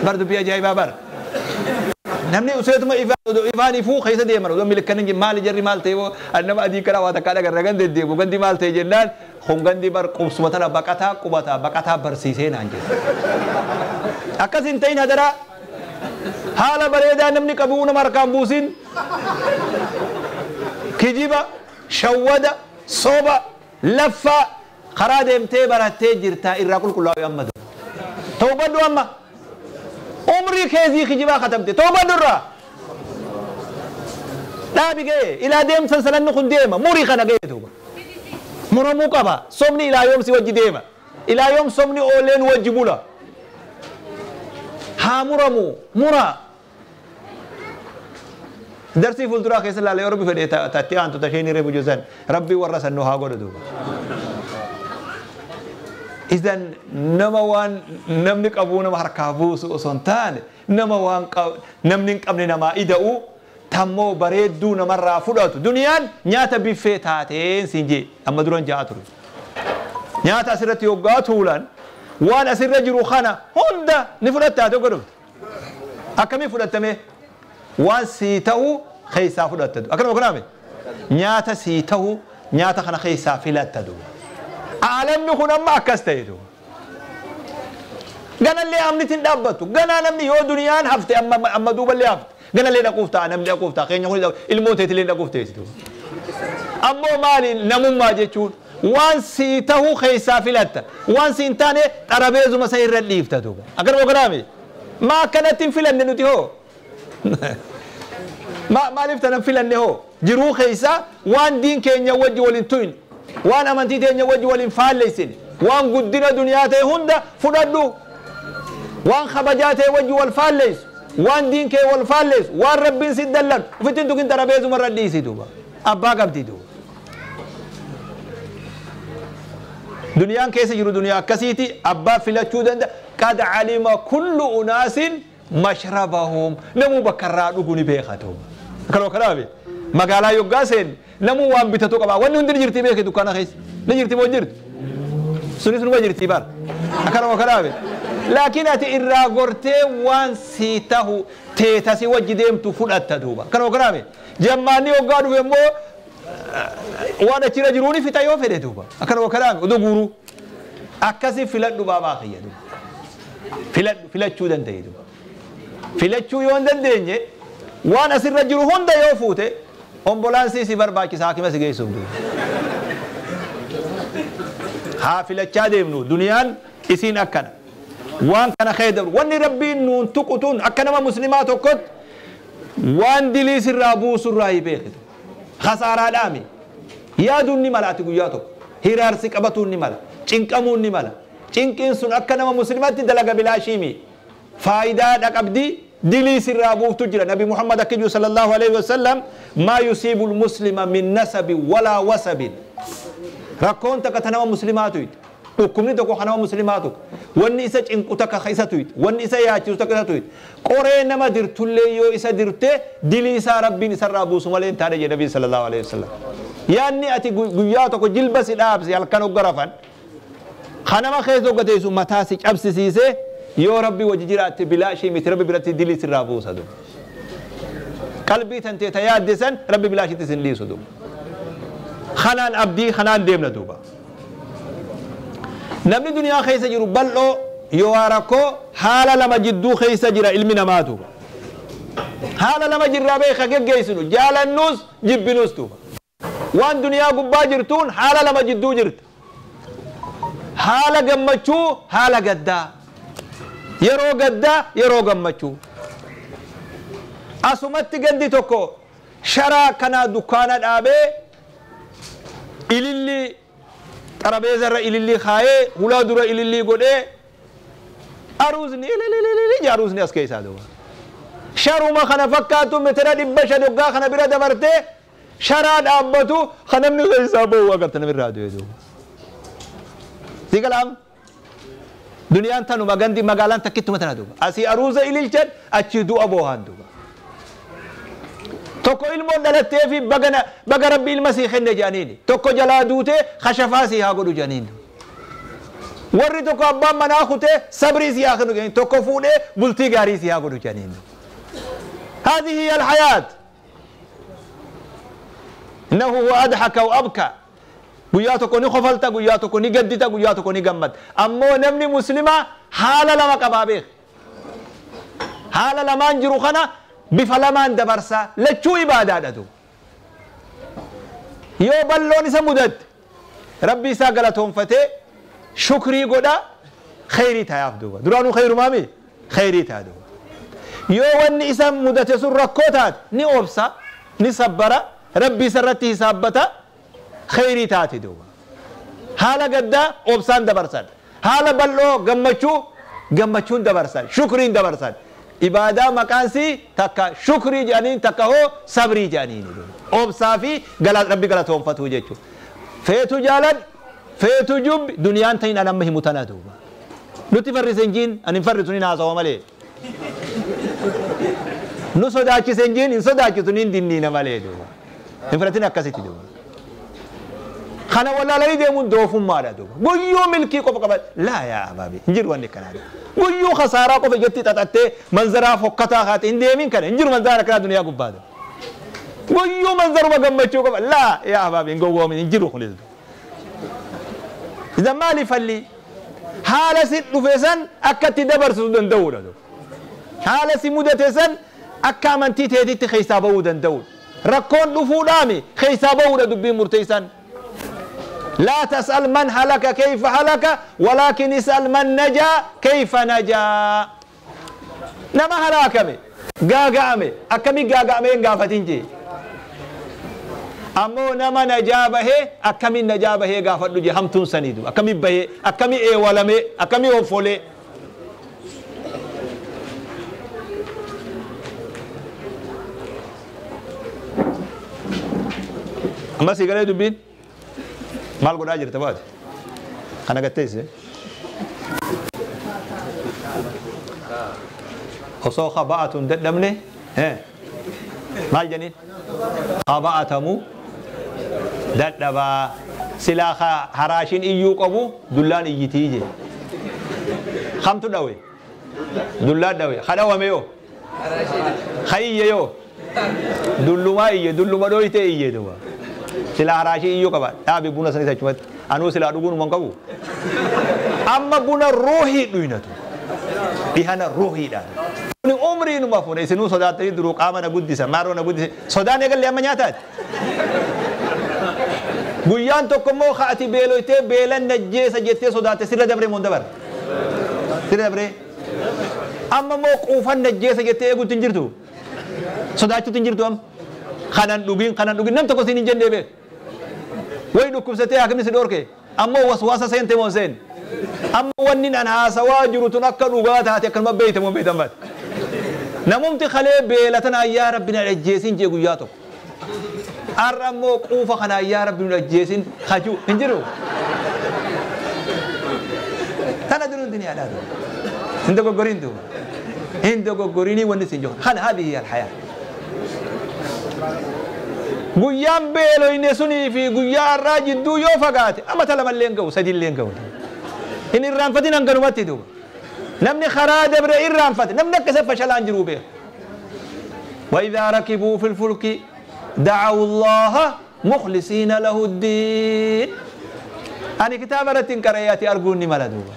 bar dubbii ajaa'ibaa bar. Namni useetuma ifaan ifuu keessa deeman odoo milikkan hin maali jarri maal ta'e nama adii karaa waa takkaa dhagarra gandi deddeemu gandi maal ta'e jennaan kun gandi bar qubsuma tana baqataa qubataa baqataa barsiisee naan jedhe. Akkas hin ta'in hadaraa haala bareedaa namni qabu nama harkaan buusin kijiba shawwada soba laffaa karaa deemtee barattee jirtaa irraa qulqullaa'u amma tawbadhu amma. Umrii keezii kijibaa katabte tawbadhu irraa dhaabi ga'e ilaa deemsan sananni kun deema murii kana ga'e tuuba muramuu qaba sobni ilaa yoom si wajji deema ilaa yoom sobni ooleen wajji bula haa muramu muraa darsii fuulduraa keessa ilaalee yoo rabbi fedhe tatti aantu tasheen hiree bujusan rabbi warra sannu haa godhu duuba. Idan nama waan namni qabu nama harkaa buusu osoo hin taane nama waan namni hin qabne namaa ida'u tammoo bareedduu namarraa fudhatu duniyaan nyaata biffee taateen siin jee amma duran ja'a ture. Nyaata asirratti yoggaa tuulan waan asirra jiru kana hunda ni fudhatta ati hogga dhufte. Akkamii fudhattame? Waan sii ta'u keessaa fudhatta. Akkanuma kanaame? Nyaata sii ta'u nyaata kana keessaa filatta duuba. Aalamni kun amma akkas ta'e duuba. Ganallee amnitti hin dhaabbattu. Ganaa namni yoo duniyaan hafte amma duuballee hafte. Ganallee dhaquuf ta'a namni dhaquuf ta'a keenya kun ilmoo teetillee dhaquuf teessi duuba. Ammoo maali namummaa jechuun waan sii ta'u keessaa filatta. Waan sii hin taane xarabeezuma isa irra dhiifta duuba. Akkanuma kanaame? Maa akkanatti hin filanne nuti hoo? Maaliif tanan filanne hoo? Jiruu keessaa waan diin keenya wajji waliin tuyin waan amantii teenya wajji waliin faalleessin waan guddina duniyaa ta'e hunda fudhadhu waan kabajaa ta'e wajji wal faalleessu waan diin kee wal faalleessu waan rabbiin si dallan ofitti hin tuqin xarabeezuma irra dhiisi duuba abbaa qabdi duuba. Duniyaan keessa jiru duniyaa akkasiiti abbaa filachuu danda'a qad alima kullu unaasin mashrabahum namuu bakka irraa dhugu ni beeka duuba. Akkanuma kanaaf magaalaa yoggaa seen namuu waan bitatu qaba wanni hundi ni jirti beeki dukkaana keessa ni jirti moo jirtu sunis numa jirti bara akkanuma kanaaf laakiin ati irraa gortee waan sii tahu teetasi wajji deemtu fudhatta duuba akkanuma kanaaf jammaanni yoggaa dhufe immoo waan achirra jiruu ni fixa yoo fedhe duuba akkanuma kanaaf oduu guuruu akkasii filadhu baabaa kiyya duuba filadhu filachuu danda'e duuba filachuu yoo hin dandeenye waan asirra jiru hunda yoo fuute ombulaansii si barbaachisa hakima si geessuuf duuba. Haa filachaa deemnu duniyaan isiin akkana waan kana keessa wanni rabbiin nuun tuqutuun akka nama muslimaa tokkotti waan dilii sirraa buusurraa hin beekitu. Khasaaraadhaami yaaduun ni mala ati guyyaa tokko hiraarsi qabatuun ni mala cinqamuun ni mala cinqiin sun akka nama muslimaatti dalaga bilaashiimi faayidaa dhaqabdii dilii sirraa buuftu jira. Nabi Muhammad akka jiru sallallahu alaihi wasallam maa yusiibu lmuslima min nasabi walaa wasabin rakkoon takka ta nama muslimaa tuyte dhukkubni tokko kan nama muslimaa tokko wanni isa cinqu takka isa tuyte wanni isa yaachisu takka isa tuyte qoree nama dirtullee yoo isa dirte dilii isaa rabbiin isarraa buusu malee hin taane jedhe nabi sallallahu alaihi wasallam. Yaanni ati guyyaa tokko jilba si dhaabsi halkan hogga rafan kanama keessa hoggateessu mataa si cabsisiisee yoo rabbi wajji jiraatte bilaashii miti rabbi biratti dilii sirraa buusa duuba. Qalbii tantee ta yaadde san rabbi bilaashitti sin dhiisu duuba. Kanaan abdii kanaan deemna duuba. Namni duniyaa keessa jiru bal'oo yoo rakkoo haala lama jidduu keessa jira ilmi namaa duuba. Haala lama jirraa beeka geggeessinu jaalannuus jibbinuus duuba. Waan duniyaa gubbaa jirtuun haala lama jidduu jirta. Haala gammachuu haala gaddaa. Yeroo gaddaa yeroo gammachuu. Asumatti gaddi tokko sharaa kanaa dukkaana dhaabee ililli xarabeeza irra ililli kaayee hulaa dura ililli godhee aruuzni ililili aruuzni as keessaa duuba. Sharuma kana fakkaatu mitira 500 hoggaa kana bira dabartee sharaa dhaabbatu kan namni keessaa ba'u agarta namirraa du'e duuba. Si galaam duniyaan tanuma gandi magaalaan takkittuma tana duuba. Asii aruuza ililchan achi du'a boohan duuba. Tokko ilmoon dhalattee fi baga rabbi ilma sii kenne jedhaniini. Tokko jalaa duutee kashafaa sii haa godhu jedhaniini. Warri tokko abbaan manaa kutee sabrii sii haa kennu jedhaniini. Tokko fuudhee bultii gaarii sii haa godhu jedhaniini. هذه هي الحياة. إنه هو أضحك وأبكى. guyyaa tokko ni kofalta, guyyaa tokko ni gaddita, guyyaa tokko ni gammad. Ammoo namni muslimaa haala lama qabaa beek. Haala lamaan jiru kana bifa lamaan dabarsaa lachuu ibaadaadha. Yoo balloon isa mudatte rabbi isaa galatoonfatee shukrii godha, khayrii tayaaf duuba. Duraanuu khayrumaami khayrii taya duuba. Yoo wanni isa mudate sun rakkoo taate ni obsa, ni sabbara, rabbi isa irratti hisaabbata, khayrii taate duuba. Haala gaddaa obsaan dabarsan, haala bal'oo gammachuu gammachuun dabarsan, shukriin dabarsan. Ibaadaa maqaansi takka shukrii jedhaniin, takka hoo sabrii jedhaniin. Obsaa fi rabbi galatoonfatuu jechuudha. Feetu jaalan feetu jubbi duniyaan ta'in an amma himu tana duuba. Nuti farrise hin jiin, ani hin farrisu ni haasawa malee. Nu sodaachise hin jiin, hin sodaachisu ni dinniina malee duuba. Hin fudhatin akkasitti duuba. Kana wallaalanii deemuun doofummaadha duuba. Guyyuu milkii qofa qaba. Laa yaa abaabi hin jiru wanni akkanaa. Guyyuu khasaaraa qofa ijatti xaxattee manzaraa fokkataa haate hin deemin kana hin jiru manzara akkanaa duniyaa gubbaadha. Guyyuu manzaruma gammachuu qofa. Laa yaa abaabi hin gowwoomin hin jiru kunis. Idan maali falli haala si dhufe san akka itti dabarsuu danda'uudha. Haala si mudate san akka amantii teetitti keessaa bahuu danda'uudha. Rakkoon dhufuudhaami keessaa bahuudha dubbiin murteessan. لا تسأل من هلك كيف هلك ولكن اسأل من نجا كيف نجا. نما هلاكمي غاغامي أكمي غاغامي غافتين جي. أمو نما نجا به أكمي نجا به غافت جي همتون سنيدو أكمي به أكمي إيوالمي أكمي أوفولي. أما سيقالي دبين maal godhaa jirta baate kana gatteesse osoo khaba'atu hin dadhabne maal jedhaniin khaba'atamu dadhabaa silaa haraashin iyyuu qabu dullaan iyyitii je kamtu dhawe dullaan dhawe kadhawame yoo hayye yoo dullumaa iyye dulluma dhoytee iyye duba silaa haraashii iyyuu qaba dhaabi buna sanis achumatti anuu silaa dhuguun man qabu amma buna ruuhii dhuynatu dhihana ruuhiidhaan kuni umrii numa fuune isinuu sodaattanii duruu qaama na guddisa maaroo na guddise sodaan eegalle amma nyaataati guyyaan tokko immoo ati beeloytee beelan najjeesa jettee sodaatte sirra dabree moo hin dabarre sirra dabree amma immoo quufan najjeesa jettee eeguutti hin jirtu sodaachuutti hin jirtu amma kanan dhugin kanan dhugin nam tokko siin hin jennee beek way dhukkubsatee hakimni si dhorke ammoo waswaasa seente moo seen amma wanni an haasawaa jiru tun akka dhugaa taate akkanuma beeyte moo beeytan baate namumti kalee beelatan ayyaa rabbi na ajjeesin jee guyyaa tokko har'a ammoo quufa kana ayyaa rabbi nu ajjeesin hajuu hin jiru tana jiruun duniyaadhaa hin dogoggoriin duuba hin dogoggorinii wanni siin jiru kana haadhihi alhayaa. Guyyaan beeloyne sunii fi guyyaa har'aa jidduu yoo fagaate amata lamallee hin ga'u sadiillee hin ga'u. Hin irraanfatin hanganumatti duuba. Namni karaa dabre irraanfate namni akka isa fashalaan jiru beeka. وإذا ركبوا في الفلك دعوا الله مخلصين له الدين. أنا كتاب رتين كرياتي أرجوني ملا دوبا.